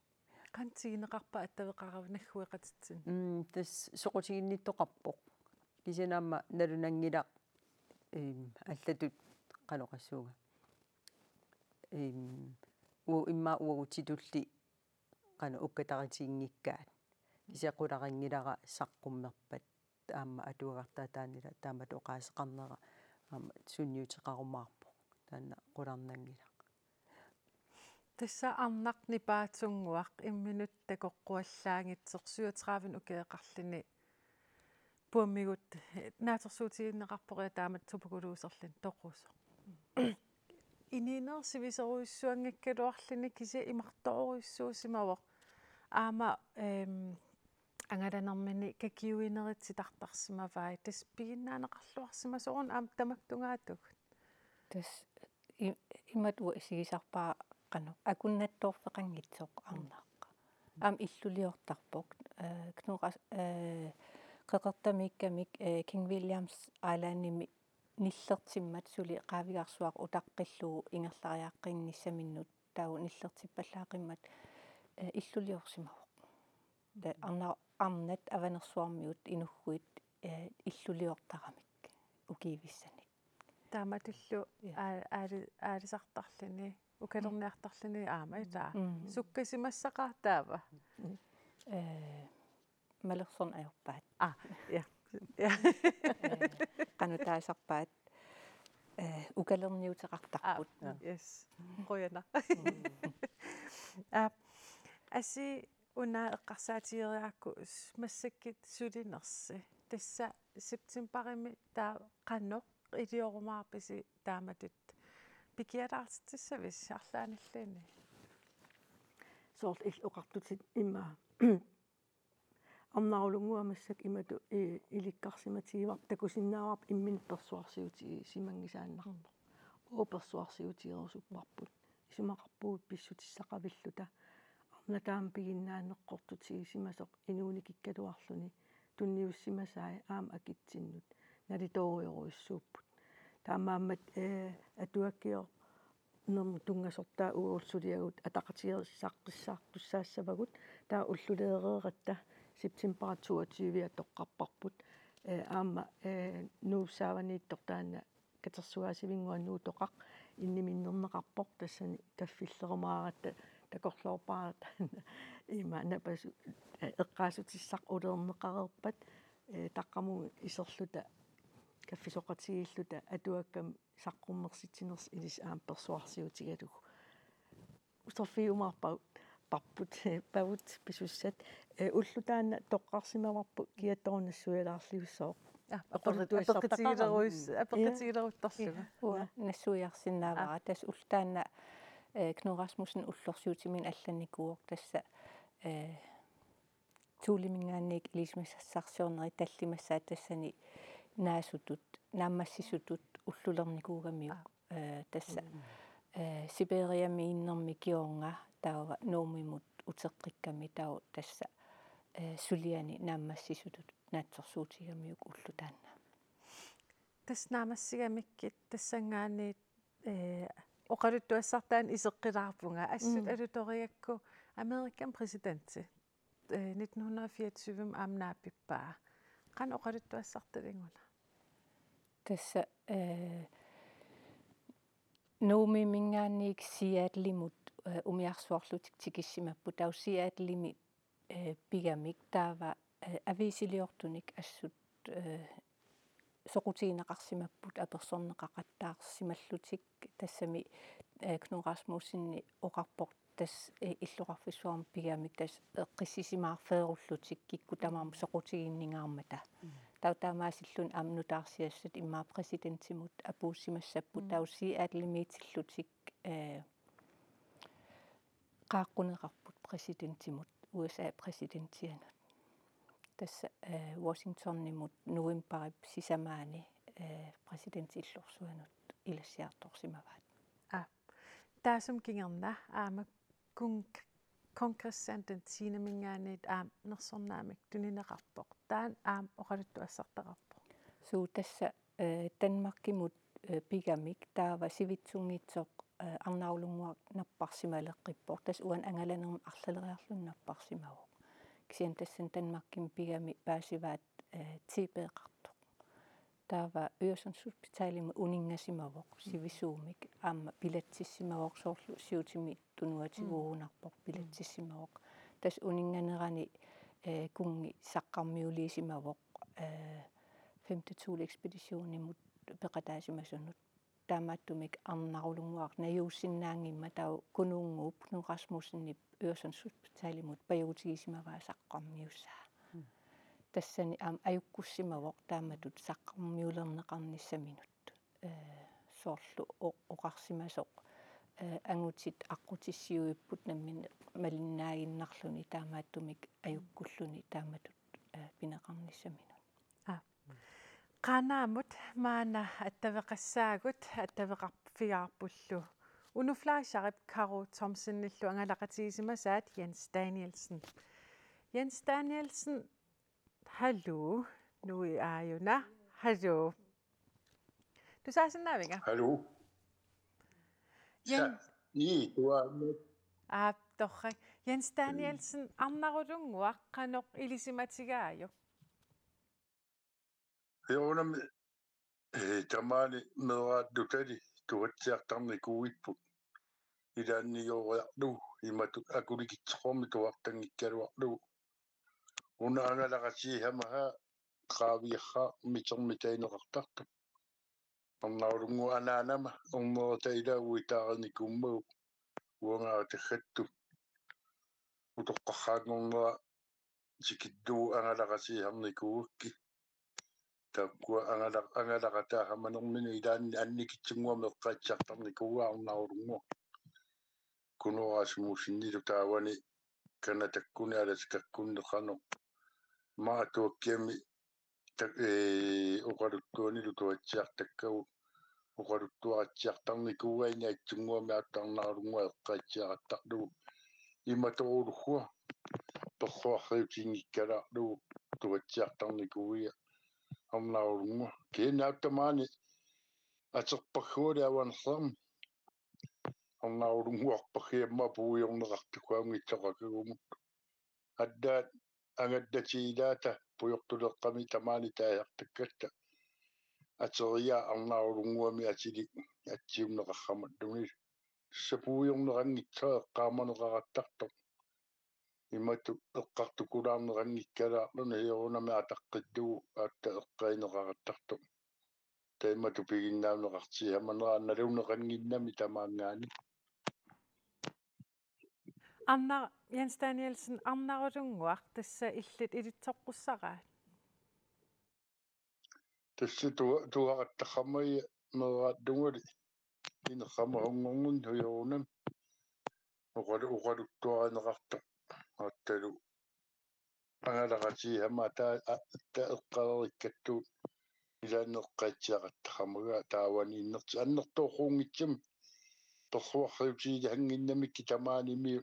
Qanoq tiguneqarpa attaveqaravit naggueqatitsinnut? Mm, tassa soqutiginnittoqarpoq. Kisianni aamma nalunanngilaq, em, allatut qanoq oqassuunga. Em, u-, immaqa uagutitulli qanoq ukkataritiginngikkaat. Kisianni qularinngilara saqqummerpat aamma atuagartaata taanna ilaa taamatut oqaaseqarnera aamma sunniuteqarumaarpoq. Taanna qularnanngilaq. Tassa arnaq nipaatsunnguaq imminut takoqquallaanngitsoq syvogtredive ukioqarluni puammigut, eh, naatsorsuutigineqarpoq ja taamatut supakuluuserluni toqusoq. Inuuneq sivisoorujussuanngikkaluarluni kisianni imartorujussuusimavoq. Aamma, em, angalanermini kakiuinerit titartarsimavai. Tassa piginnaaneqarluarsimasoq una aamma tamakku tungaatigut. Tassa i-, imatut uanga isigisarpara qanoq akunnattoorfeqanngitsoq arnaq. Aamma illuliortarpoq. Eh, Knud Ras-, eh, Qeqertamiikkamik, eh, King Williams Islandimi nillertimmat suli qaavigarsuaq utaqqillugu ingerlariaqqinnissaminnut taava nillertippallaaqimmat, eh, illuliorsimavoq. Taava arna-, arnat Avanersuarmiut inughuit, eh, illuliortaramik ukiivissanik. Taamatullu Ja. aa-, aali-, aalisartarluni, ukalerniartarluni aamma ita. Mm. Sukkasimassaqartaava? Eh, malersorneq ajorpaat. Ah, ja. Ja. Eh, qanoq taasarpaat. Eh, ukalerniuteqartarput. Ah, yes. Qujanaq. Ah, asi una eqqarsaatigeriarakku s-, massakkut sulinersi. Tassa septembarimi taava qanoq iliorumaarpisi taamatut pikialaartitsissavisi arlaannilluunniit? Soorlu illit oqartutit immaqa Arnarulunnguaq massakkut imatut i-, ilikkarsimatigivarput takusinnaavarput imminut persuarsiutigisimanngisaannarpoq. Uagut persuarsiutigerusupparput. Isumaqarpugut pissutissaqavilluta. Arnat aamma piginnaaneq eqqortutigisimasoq inuunikikkaluarluni tunniussimasai aamma akitsinnut nalitoorujorujussuupput. Taamaammat, eh, atuakkiornermut tunngasortaa uagut suliagut ataqatigiissaartussaassavagut, taava ulluleereeratta september toogtyve toqqarparput. Eh, aamma, eh, Nuussaavaniittoq taanna katersugaasivinnguaq Nuutoqaq inniminnerneqarpoq, tassani kaffillerumaaratta takorloorpaaratta ima napasu-, eh, eqqaassutissaq uleerneqareerpat, eh, taqqamunga iserluta kaffisoqatigiilluta atuakkami saqqummersitsinersi ilissi aamma persuarsiutigalugu. Uterfigiumaarpagut, parput, pavut pisussat. Eh, ulloq taanna toqqarsimavarput kiattooq nassuialaarliussooq. Ah, apeqqutigilerus-, apeqqutigileruttorlunga. Uanga nassuiarsinnaavara. Tassa ulloq taanna, eh, Knud Rasmussen ullorsiutiminik allannikuuvoq, tassa, eh, Thulemingaanniit ilisimasassarsiornerit tallimassaat tassani naasutut, naammassisutut ullulernikuugamiuk. Eh, tassa, eh, Sibiriamiinnermi kingorna taava Nuummimut uteqqikkami taava tassa, eh, suliani naammassisutut naatsorsuutigigamiuk ulloq taanna. Tassa naammassigamikkit tassanngaanniit, eh, oqaluttuassartaanik iseqqilaarpunga, assut alutorigakku Amerikami præsidenti, eh, nitten hundrede og fireogtyve aamma naapippaa. Qanoq oqaluttuassartaliguna? Tassa, eh, Nuummimingaanniit Seattlemut, eh, umiarsuarlutik tikissimapput, taava Seattlemit, eh, pigamik taava, eh, aviisiliortunik assut, eh, soqutigineqarsimapput apersorneqaqattaarsimallutik, tassami, eh, Knud Rasmussenip oqarpoq tassa, eh, illoqarfissuarmi pigamik tassa eqqissisimaarfeerullutik kikkut tamarmik soqutiginningaarmata. Taava taamaasilluni aamma nutaarsiassat immaqa præsidentimut apuussimassapput, taava Seattlemiitillutik, eh, qaaqquneqarput præsidentimut, U S A præsidentianut. Tassa, eh, Washingtonimut novembarip sisamaani, eh, præsidentip illorsuanut ilassiartorsimavaat. Aa. Taassuma kingorna aamma kon-, kongressanten Tiinamingaanniit aamma nersornaamik tunineqarpoq. Taanna aamma oqaluttuassartaqarpoq. Suu, tassa, eh, Danmarkimut, eh, pigamik taava sivitsunngitsoq, eh, Arnarulunnguaq napparsimaleqqippoq. Tassa uani angalanermut arlaleriarluni napparsimavoq. Kisianni tassani Danmarkimi pigami paasivaat, eh, T B-qartoq. Taava Øresundshospitalimut uninngasimavoq sivisuumik, aamma bilatsissimavoq soorlu siutimi tunuatigut uunarpoq bilatsissimavoq. Tassa uninnganerani, eh, kunngi saqqarmiuliisimavoq, eh, femte Thule-ekspeditionimut peqataasimasunut. Taamaattumik Arnarulunnguaq najuussinnaanngimmat taava Kunuunnguup Knud Rasmussenip Øresundshospitalimut pajuutigisimavaa saqqarmiussaa. Tassani aamma ajukkussimavoq taamatut saqqarmiulerneqarnissaminut. Eh, soorlu o-, oqarsimasoq, eh, angutit aqqutissiuipput nammineq malinnaaginnarluni taamaattumik ajukkulluni taamatut, eh, pineqarnissaminut. Aa. Qaanaamut maanna attaveqassaagut, attaveqarfigaarpullu Uno Fleischerip Karo Thomsenillu angalaqatigisimasaat Jens Danielsen. Jens Danielsen, hallo, nuiaajuna, hallo. Tusaasinnaavinga? Hallo. Jen-, ja, ni, du er med. Aa, torrak. Jens Danielsen, Arnarulunnguaq qanoq ilisimatigaajuk? Jo, nå, men Ee, tamaani meeraattutali tuatsiartarnikuuipput. Ilaannigooriarlugu imatut akulikitsoqarmi tuartanngikkaluarlugu. Una angalaqatigiimmata qaaviarraa mitermik taineqartartoq. Arnarulunnguaq anaanama ornerata ilaa uitaarnikuummagu uangaataggattu. Utoqqarraanngornera tikillugu angalaqatigiinnikuugakkit. Taakkua angala-, angalaqataasamanerminni ilaanni annikitsunnguamik eqqaatsiartarnikuuaa Arnarulunnguaq. Kuno Rasmussenilu taavani Canadakkunni Alaskakkunni qanoq. Maatuakkiami ta-, ee, oqaluttuanilu tuatsiartakkagut oqaluttuaritsiartarnikuugakkit inaatsunnguamik aatsaat Arnarulunnguaq eqqaatsiaraluarlugu. Imatorulunnguaq perluarriutinngikkaluarlugu tuatsiartarnikuuiga Arnarulunnguaq. Kisianni aatsaat maani aterpassuali avanerlermi. Arnarulunnguarpassuit aamma puigorneqartussaagunngitsoqakagumut. Allaat angallatigilaata pujortuleeqqami tamaani taasartakkatta. Ateriaa Arnarulunnguami atilik atsiunneqarsimalluni. Tassa puigorneqanngitsoq eqqaamaneqarattartoq. Imatut eqqartukulaarneqanngikkaluarluni hiorunami ataqqillugu aatsaat eqqaaneqarattartoq. Taimatut piginnaanneqartigisamanera naluneqannginnami tamaanngaanniit. Arna-, Jens Danielsen, Arnarulunnguaq tassa illit ilitsoqqussaraat? Tassa tua-, tuaqattaqqammaja meeraallungali inerama hunngorngun hiorunami oqalu-, oqaluttuarineqartoq aatsaalu angalaqatigiimmata taa-, a-, ta-, eqqaarikkattut ilaanni eqqaatsiaqattaqqammaga taavani innerti-, annertoorunngitsumik perluarriutigilaannginnamikkit tamaanimi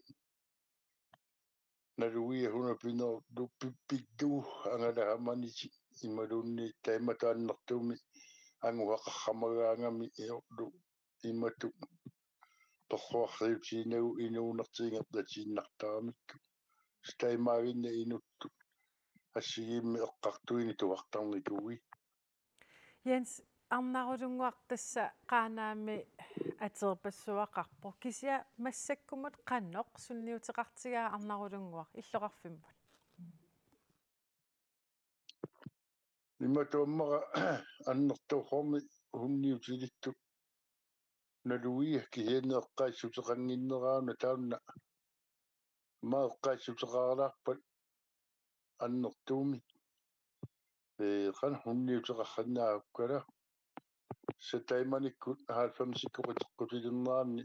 nalugiassuna pinerlu pippillu angalaamanit imaluunniit taimatut annertuumik angusaqarsimagaangami iorlu imatut perluarriutiginagu inuunertiginnartaramikku. Taamaaginnaq inuttut assigiimmik eqqartuineq tuartarnikuuiuk. Jens, Arnarulunnguaq tassa Qaanaami aterpassuaqarpoq. Kisianni massakkumut qanoq sunniuteqartigaa Arnarulunnguaq illoqarfimmut? Imatut aamma annertoorsuarmik sunniutilittut nalugiaq kisianni eqqaassuteqannginneraana taanna. Aamma eqqaassuteqaralaarpat annertuumik. Ee, qanoq sunniuteqarsinnaasukkalu. Tassa taamanikkut halvfemsikkut qiteqqutilinnerani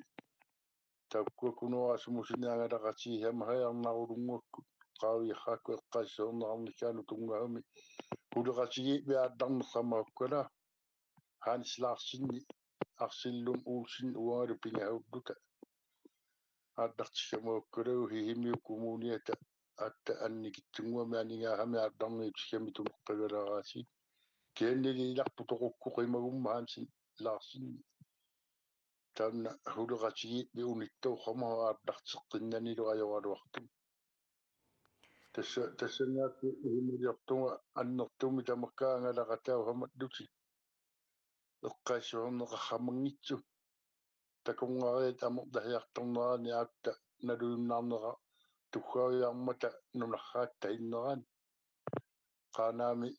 taakkua Kuno Rasmussenip angalaqatigiimmata Arnarulunnguakkut qaaviarraakkut eqqaassisoorneqarnissaannut tunngasumik huleqatigiippit aallarnersamasukkalaat. Hans Larsen, Axel Lund Olsen uangalu pingasulluta aallartissamasukkaluarlugu Sisimiut kommuniata aatsaat annikitsunnguamik aningaasamik aallarniutigamik tunoqqagalaraasiit. Kisiannili ilarput toqukku qimagummat Hans Larsen. Taanna huleqatigiippit unittoorama aallarteqqinnanilu ajoraluartumik. Tassa, tassanngaanniit ihumiliortunga annertuumik tamakku angalaqataasamallutik eqqaassisoorneqarsimanngitsut. Takornariat amerlasiartornerani aatsaat nalujunnaarneqartussaajuarmata nunarsuatta innerani. Qaanaami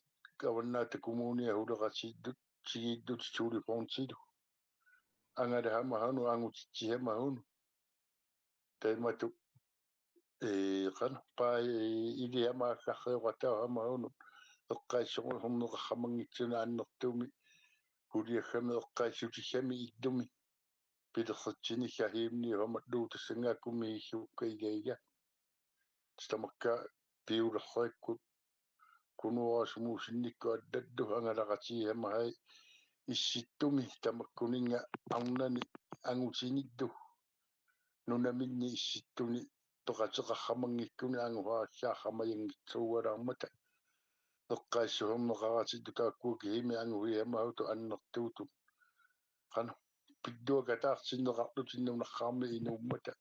Avannaata Kommunia huleqatigiittut, tigiittut Thule Fondilu. Angalaasamasut, angutitsisamasut. Taamatut, ee, qanoq paa, ee, ilisamasut arsarioqataasamasut. Eqqaassisoorneqarsimanngitsunik annertuumik. Suliassamik eqqaassutigissamik illumik. Pilersitsinissamik siunniusamallugu tassanngaanniit misissukkakka ilaa ilaa. Tamakku piulersakkut Kuno Rasmussenikkut allallu angalaqatigiimmata issittumi tamakkuninnga arnani angutinillu nunaminni issittuni peqateqarsimanngikkunik angusarissaarsimajuanngitsooralaarmata. Eqqaassisoorneqaratillu taakkua kisimi angusimasutut annertuutut. Qanoq pilluakataartinneqarlutik nunarsuarmi inuummata.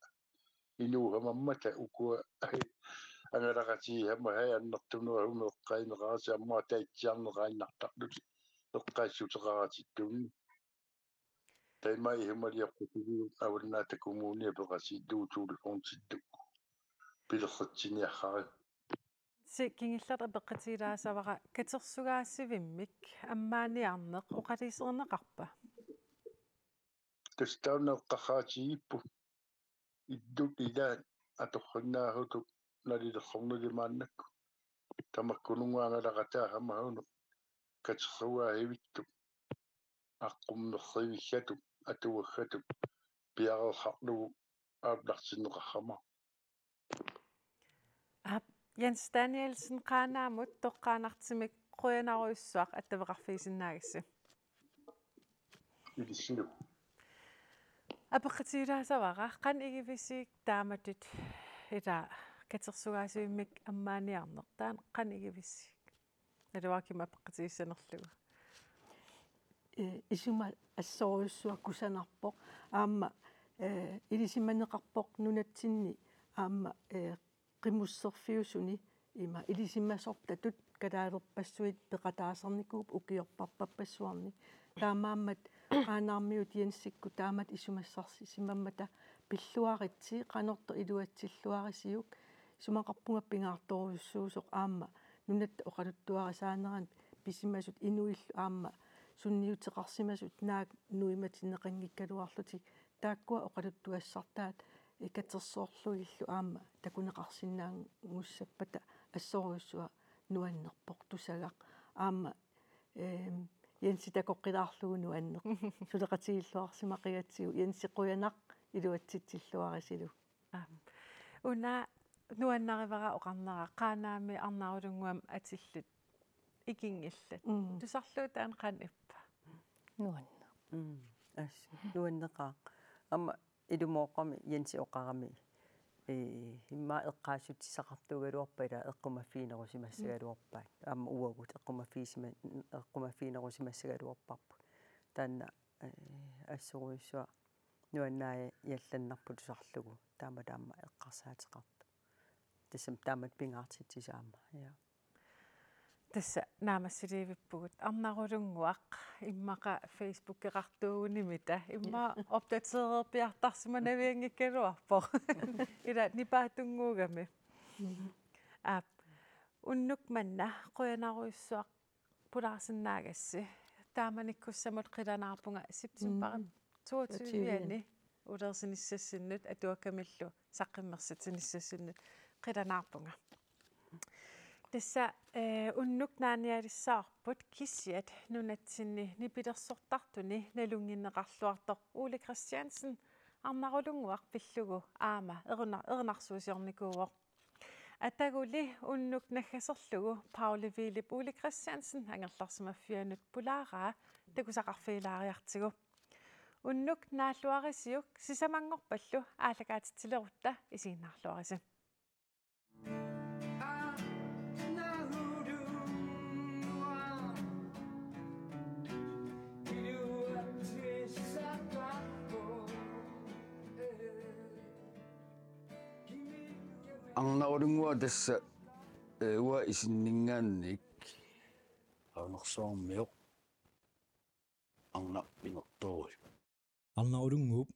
Inuusamammata ukua angalaqatigiimmata annertunerusumik eqqaaneqaratik aamma taatsiarneqaannartarlutik. eqqaassuteqaratittuunni. Taama isumaliorpassuit Avannaata Kommunia peqatigalugu telefonitsinni pilerritsiniarpara. Kingullermik apeqqutigilaassavara katersugaasivimmik ammaaniarneq oqaluuserineqarpa? Tassa taanna eqqarsaatigigippoq. Illutut ilaat atorsinnaasutut nalilersornili maannakkut. Tamakkununnga angalaqataassamasunik katersugaasivittut aqqummersivigatut atuagatut piareersarlugu aappartinneqarama. Aap, Jens Danielsen Qaanaamut toqqaannartumik qujanarujussuaq attaveqarfigisinnaagassi. Ilissilu. Apeqqutigilaassavara qanoq igivisiuk taamatut ila katersugaasivimmik ammaaniarneq taanna qanoq igivisiuk? Naluara kimmik apeqqutigissanerlugu. Eh, isuma assorujussuaq kusanarpoq. Aamma, eh, ilisimaneqarpoq nunatsinni aamma, eh, qimusserfiusuni ima ilisimasortatut kalaalerpassuit peqataasarnikuupput ukiorpassuarni. Taamaammat Qaanaarmiut Jensikkut taamatut isumassarsimammata pilluaritsi qanortoq iluatsilluarisiuk isumaqarpunga pingaartorujussuusoq aamma nunatta oqaluttuarisaanerani pisimasut inuillu aamma sunniuteqarsimasut naak nuimatinneqanngikkaluarlutik taakkua oqaluttuassartaat katersorlugillu aamma takuneqarsinnaanngussappata assorujussuaq nuannerpoq tusagaq aamma, ehm, Jensi takoqqilaarlugu nuanneq. Suleqatigilluarsimaqigatsigu Jensi qujanaq iluatsitsilluarisilu. Aap. Una nuannarivara oqarnera Qaanaami Arnarulunnguami atillit ikinngillat. Mm. Tusarluutaat qanoq ippa? Nuanneq. Mm. As, nuanneqaaq. Aamma ilumooqqami Jensi oqarami. Ee, immaqa eqqaassutissaqartuugaluarpat ila eqqumaffiginerusimassagaluarpaat. Aamma uagut eqqumaffigisima-, eqqumaffiginerusimassagaluarparput. Taanna, ee, assorujussuaq nuannaajallarnerput tusarlugu. Taama taama eqqarsaateqartoq. Tassami taamatut pingaartitsisoq aamma. Ja. Tassa naammassiliivippugut Arnarulunnguaq immaqa Facebookeqartuugunimita immaqa opdateererpiartarsimanavianngikkaluarpoq. Ila nipaatunnguugami. Aap. Unnuk manna qujanarujussuaq pulaarsinnaagassi. Taamanikkussamut qilanaarpunga septembarip Mm. toogtyve-ani ulersinissassinnut atuakkamillu saqqummersitsinissassinut qilanaarpunga. Tassa, eh, unnuk naanialissavarput kisiat nunatsinni nipilersortartuni nalunnginneqarluartoq Ole Kristiansen Arnarulunnguaq pillugu aamma eruna-, erinarsuusiornikuuvoq. Ataguli unnuk naggaserlugu Pauli Vilip Ole Kristiansen angerlarsimaffianut pulaaraa takusaqarfigilaariartigu. Unnuk naalluarisiuk sisamanngorpallu aallakaatitsilerutta isiginnaarluarisi. Arnarulunnguaq tassa, eh, uanga isinninngaanniit Qaanaarsuarmioq Arnaq Pinertoorui. Arnarulunnguup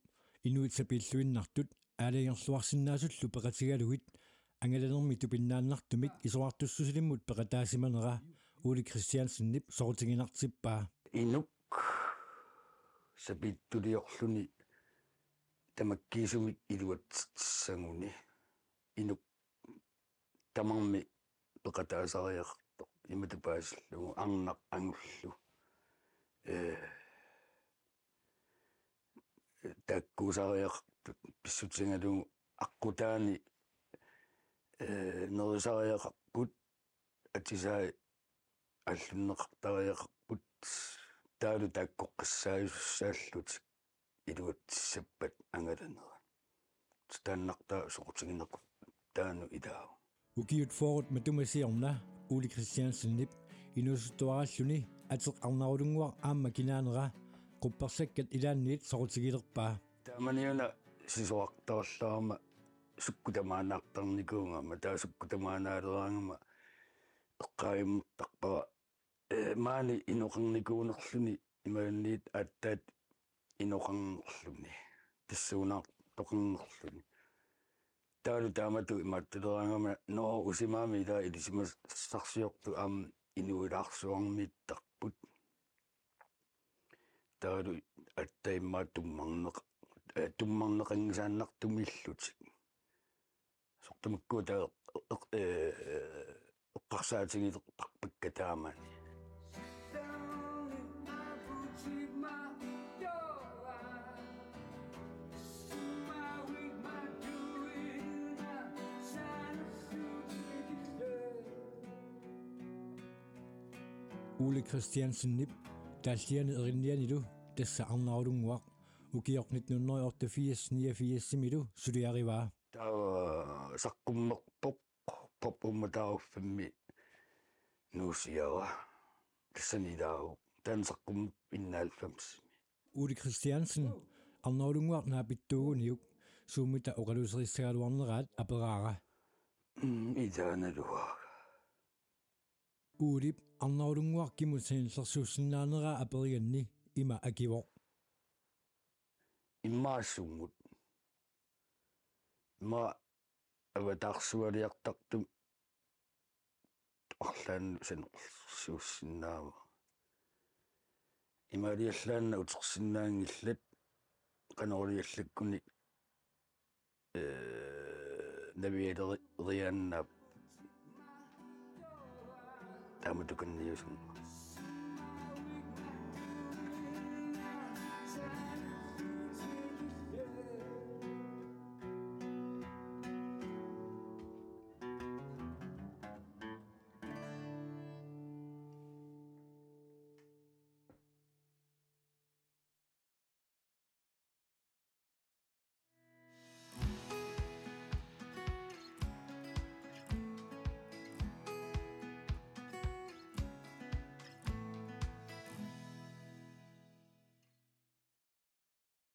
inuit sapiilluinnartut aalajangerluarsinnaasullu peqatigalugit angalanermi tupinnaannartumik Isorartussusilimmut peqataasimanera Ole Kristiansenip soqutiginartippaa. Inuk sapiitsuliorluni tamakkiisumik iluatsitsissaguni. Inuk tamarmi peqataasariaqartoq imatut paasillugu Arnaq angullu. Ee, taakkuusariaqartut pissutigalugu aqqutaani, ee, nerisariaqarput atisai aallunneqartariaqarput taavalu taakkoqqissaajussaallutik iluatsissappat angalanerat. Taannartaa soqutigineqartoq taanna ilaavoq. Ukiut fyrret matuma siorna Ole Kristiansenip inuusuttuaralluni ateq Arnarulunnguaq aamma kinaanera quppersakkat ilaanniit soqutigilerpaa. Taamaniuna sisorartarallarama sukkut tamaanaartarnikuugama, taava sukkut tamaanaaleraangama eqqaamavittarpara eh, maani inoqarnikuunerluni imaluunniit aatsaat inoqarnerluni, tassuunaartoqarnerluni. Taavalu taamatut imaattuleraangama, nå, usimaami ila ilisimasassarsiortut aamma inuilaarsuarmiittarput. Taavalu aatsaat immaqa tummarneq-, eh, tummarneqanngisaannartumillutik. Soorlu tamakkua taava eq-, eq-, eh, eqqarsaatigilerpakka taamani. Ole Christiansenip taalliani erinnianilu, tassa Arnarulunnguaq, ukioq nitten hundrede og otteogfirs niogfirsimilu suliarivaa. Taava saqqummerpoq, pop-, uummataaruffimmi nuusiara. Tassani ilaavoq. Taanna saqqummerpoq enoghalvfemsimi. Ole Christiansen, Arnarulunnguaq naapittuuguniuk, suummita oqaluuserissagaluarneraat aperaara. Mm, ilaanaluaq. Olep Arnarulunnguaq kimut sanilliussinnaanera aperiganni ima akivoq: Immaqa sumut? Immaqa avataarsualiartartumik arlaannut sanilliussinnaavara. Imaaliallaannaq utersinnaanngillat, qanoq iliallakkuni, eh, navialeriaannaapput. Taama tukanniusunga.